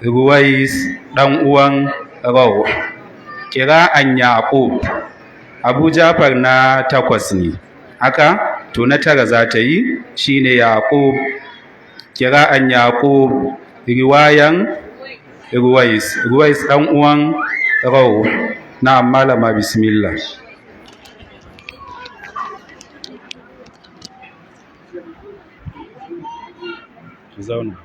[SPEAKER 5] Ruwais dan uwan Raw, kira'an Yaqub. Abu Jafar na 8 ne, haka to na 9 za ta yi, shine Yaqub, kira'an Yaqub, riwayan Ruwais, Ruwais dan uwan Raw. Na'am malama, bismillah. Zauna.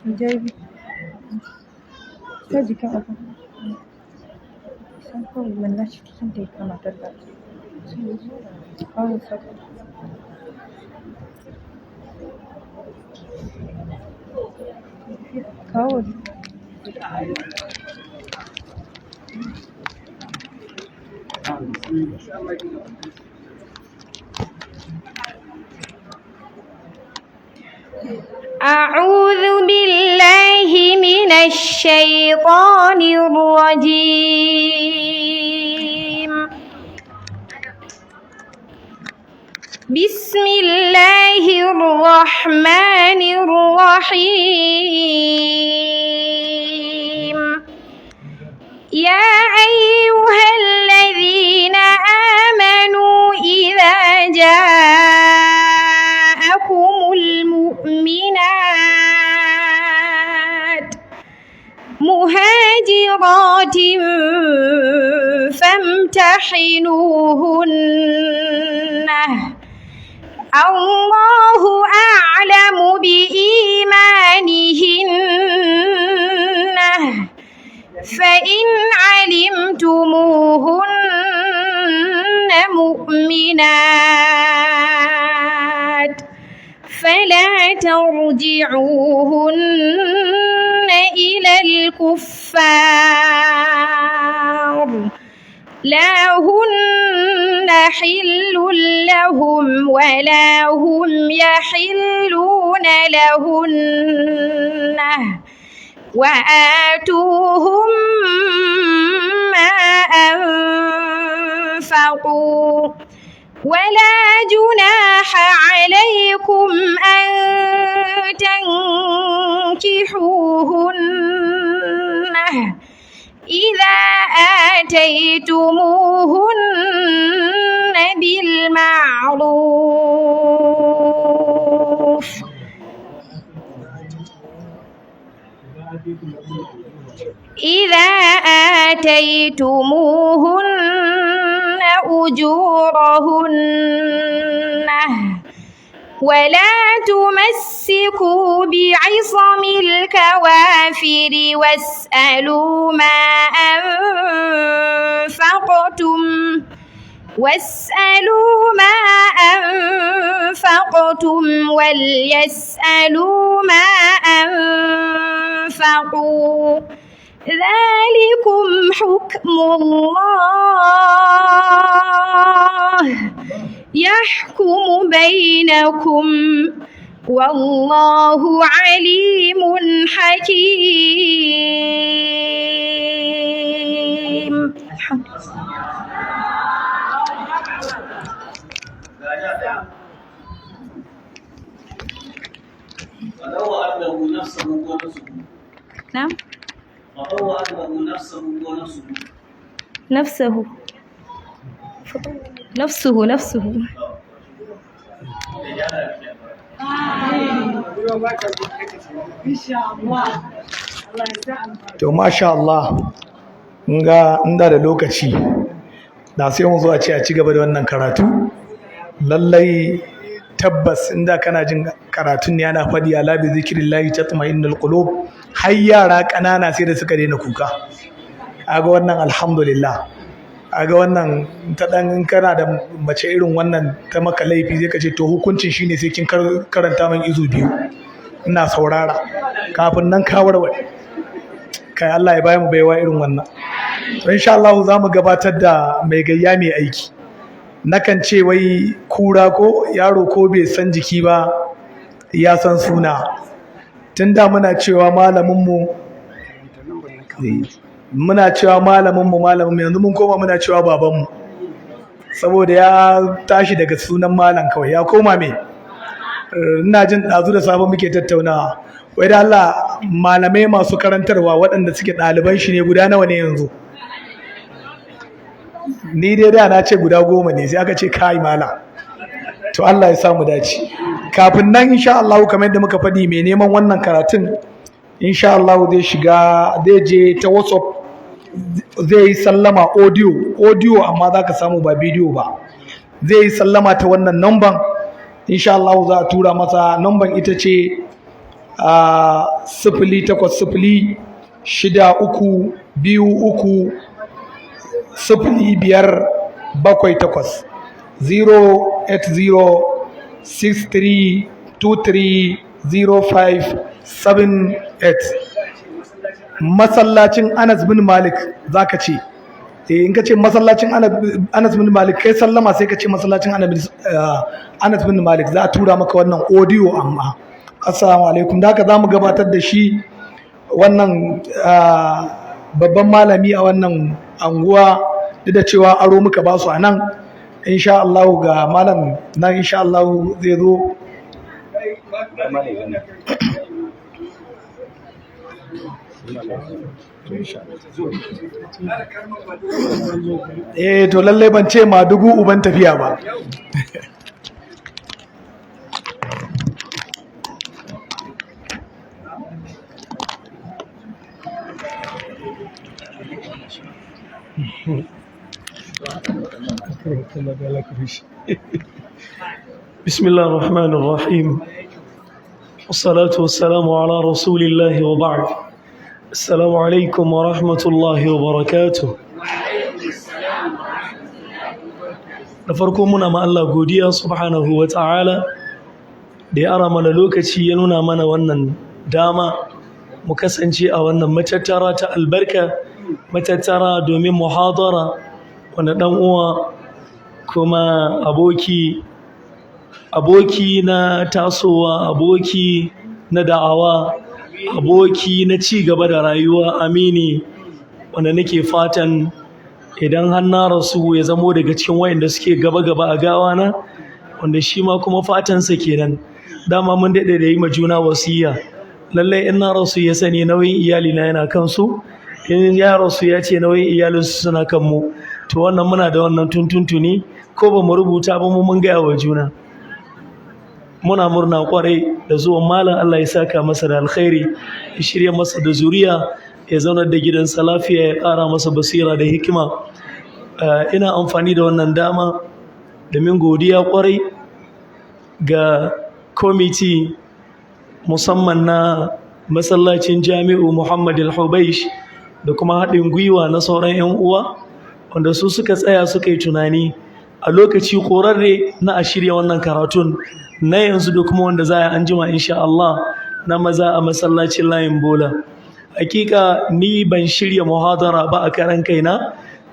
[SPEAKER 6] Hijabi. Ta jikin abu. San kawai wannan shi cikin da ya kamata da. Kawai saka. Kawo.
[SPEAKER 7] أعوذ بالله من الشيطان الرجيم. بسم الله الرحمن الرحيم. يا أيها الذين آمنوا إذا جاءكم المؤمنات مهاجرات فامتحنوهن، الله أعلم بإيمانهن، فإن علمتموهن مؤمنات فلا ترجعوهن إلى الكفار، لا هن حل لهم ولا هم يحلون لهن، وآتوهم ما أنفقوا، ولا جناح عليكم أن تنكحوهن إذا آتيتموهن بالمعروف. إذا آتيتموهن أجورهن، ولا تمسكوا بعصم الكوافر واسألوا ما أنفقتم وليسألوا ما أنفقوا، ذلكم حكم الله يحكم بينكم، والله عليم حكيم. الحمد لله. نعم. نفسه نفسه نفسه.
[SPEAKER 4] To masha Allah, mun ga inda da lokaci da sai mu zo a ce a ci gaba da wannan karatu. Lallai tabbas inda kana jin karatun ne ana faɗi ala bi zikrillahi tatma'innul qulub, har yara ƙanana sai da suka daina kuka. Aga wannan alhamdulillah. Aga wannan ta dan in kana da mace irin wannan ta maka laifi zai ka ce to hukuncin shine sai kin karanta min izu 2 ina saurara kafin nan ka warware. Kai Allah ya bamu mu baiwa irin wannan. To insha Allah za mu gabatar da mai gayya mai aiki. Nakan ce wai kura ko yaro ko bai san jiki ba ya san suna. Tun da muna cewa malamin mu Muna cewa malaminmu malaminmu, yanzu mun koma muna cewa babanmu, saboda ya tashi daga sunan malam kawai ya koma me. Ina jin ɗazu da safe muke tattaunawa, wai da Allah malamai masu karantarwa waɗanda suke ɗaliban shi ne guda nawa ne yanzu? Ni dai da na ce guda 10 ne, sai aka ce kai malam. To Allah ya samu dace. Kafin nan insha Allah, kamar yadda muka faɗi, mai neman wannan karatun insha Allah zai shiga, zai je ta WhatsApp, zai yi sallama audio, audio amma za ka samu ba bidiyo ba. Zai yi sallama ta wannan number, insha Allah za a tura masa. Number ita ce 080 63 23 05 78, 080 63 23 05 78. Masallacin Anas bin Malik zaka ce. In ka ce masallacin Anas bin Malik, kai sallama sai ka ce masallacin Anas bin Malik, za a tura maka wannan audio. Amma assalamu alaikum. Da haka za mu gabatar da shi wannan babban malami a wannan anguwa, duk da cewa aro muka ba su a nan. Insha Allah ga malam nan, insha Allah zai zo. Eh, to lallai ban ce ma dubu uban tafiya ba.
[SPEAKER 8] بسم الله الرحمن الرحيم، والصلاة والسلام على رسول الله، وبعد، السلام عليكم ورحمة الله وبركاته. Da farko muna ma Allah godiya subhanahu wa ta'ala da ya ara mana lokaci, ya nuna mana wannan dama mu kasance a wannan matattara ta albarka, matattara domin muhadara wanda ɗan uwa kuma aboki, aboki na tasowa, aboki na da'awa, aboki na ci gaba da rayuwa, amini wanda nake fatan idan har na rasu ya zamo daga cikin wayanda suke gaba-gaba a gawana, wanda shi ma kuma fatansa kenan. Dama mun daɗe da yi ma juna wasiya, lallai in na rasu ya sani nauyin iyalina yana kansu, in ya rasu ya ce nauyin iyalinsu suna kan mu. To wannan muna da wannan tuntuntuni, ko ba mu rubuta ba mu mun gaya wa juna. Muna murna kwarai da zuwan malam. Allah ya saka masa da alkhairi, ya shirya masa da zuriya, ya zaunar da gidansa lafiya, ya ƙara masa basira da hikima. Ina amfani da wannan dama domin godiya kwarai ga kwamiti, musamman na masallacin Jami'u Muhammad Al-Hubaish, da kuma haɗin gwiwa na sauran 'yan uwa wanda su suka tsaya suka yi tunani a lokaci korarre na a shirya wannan karatun na yanzu da kuma wanda za a anjima insha Allah na maza a masallacin Layin Bola. Hakika ni ban shirya muhadara ba a karan kaina,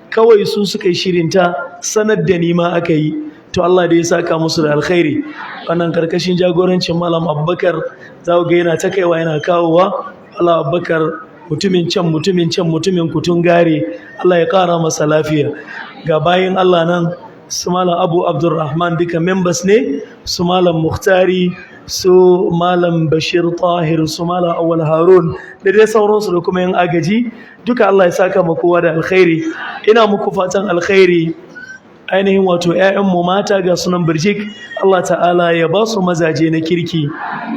[SPEAKER 8] kawai su suka yi shirinta, sanar da ni ma aka yi. To Allah da ya saka musu da alkhairi. Wannan karkashin jagorancin Malam Abubakar, za ku ga yana ta kaiwa yana kawowa. Allah Abubakar, mutumin can, mutumin can, mutumin Kutun Gare, Allah ya kara masa lafiya. Ga bayin Allah nan, su Malam Abu Abdulrahman duka members ne, su Malam Muhtari, su Malam Bashir Tahir, su Malam Awal Harun da dai sauransu, da kuma yan agaji duka. Allah ya saka ma kowa da alkhairi. Ina muku fatan alkhairi. Ainihin wato 'ya'yanmu mata ga sunan birjik, Allah ta'ala ya ba su mazaje na kirki.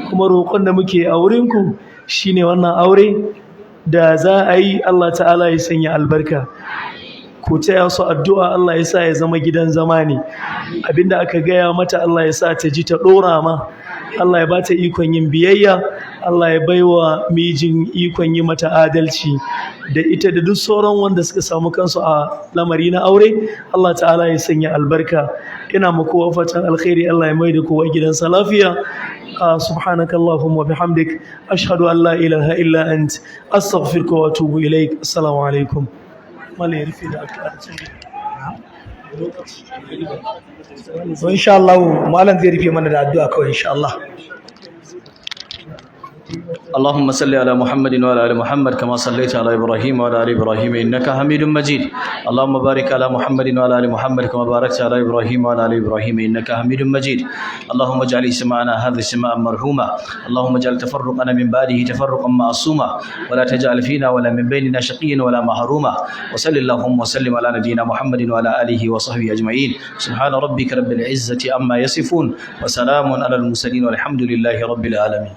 [SPEAKER 8] Kuma roƙon da muke a wurinku shine wannan aure da za a yi, Allah ta'ala ya sanya albarka. Ku taya su addu'a, Allah ya sa ya zama gidan zama ne. Abinda aka gaya mata Allah ya sa ta ji ta ɗora ma, Allah ya bata ikon yin biyayya, Allah ya baiwa mijin ikon yi mata adalci, da ita da duk sauran wanda suka samu kansu a lamari na aure, Allah ta'ala ya sanya albarka. Ina muku fatan alkhairi, Allah ya mai da kowa gidansa lafiya. سبحانك اللهم وبحمدك، أشهد أن لا إله إلا أنت، أستغفرك وأتوب إليك. السلام عليكم.
[SPEAKER 4] So insha Allah malam zai rufe mana da addu'a kawai insha Allah.
[SPEAKER 2] اللهم صل على محمد وعلى ال محمد كما صليت على ابراهيم وعلى ال ابراهيم انك حميد مجيد. اللهم بارك على محمد وعلى ال محمد كما باركت على ابراهيم وعلى ال ابراهيم انك حميد مجيد. اللهم اجعل اجتماعنا هذا اجتماعا مرحوما، اللهم اجعل تفرقنا من بعده تفرقا معصوما، ولا تجعل فينا ولا من بيننا شقيا ولا محروما. وصل اللهم وسلم على نبينا محمد وعلى اله وصحبه اجمعين. سبحان ربك رب العزه عما يصفون، وسلام على المرسلين، والحمد لله رب العالمين.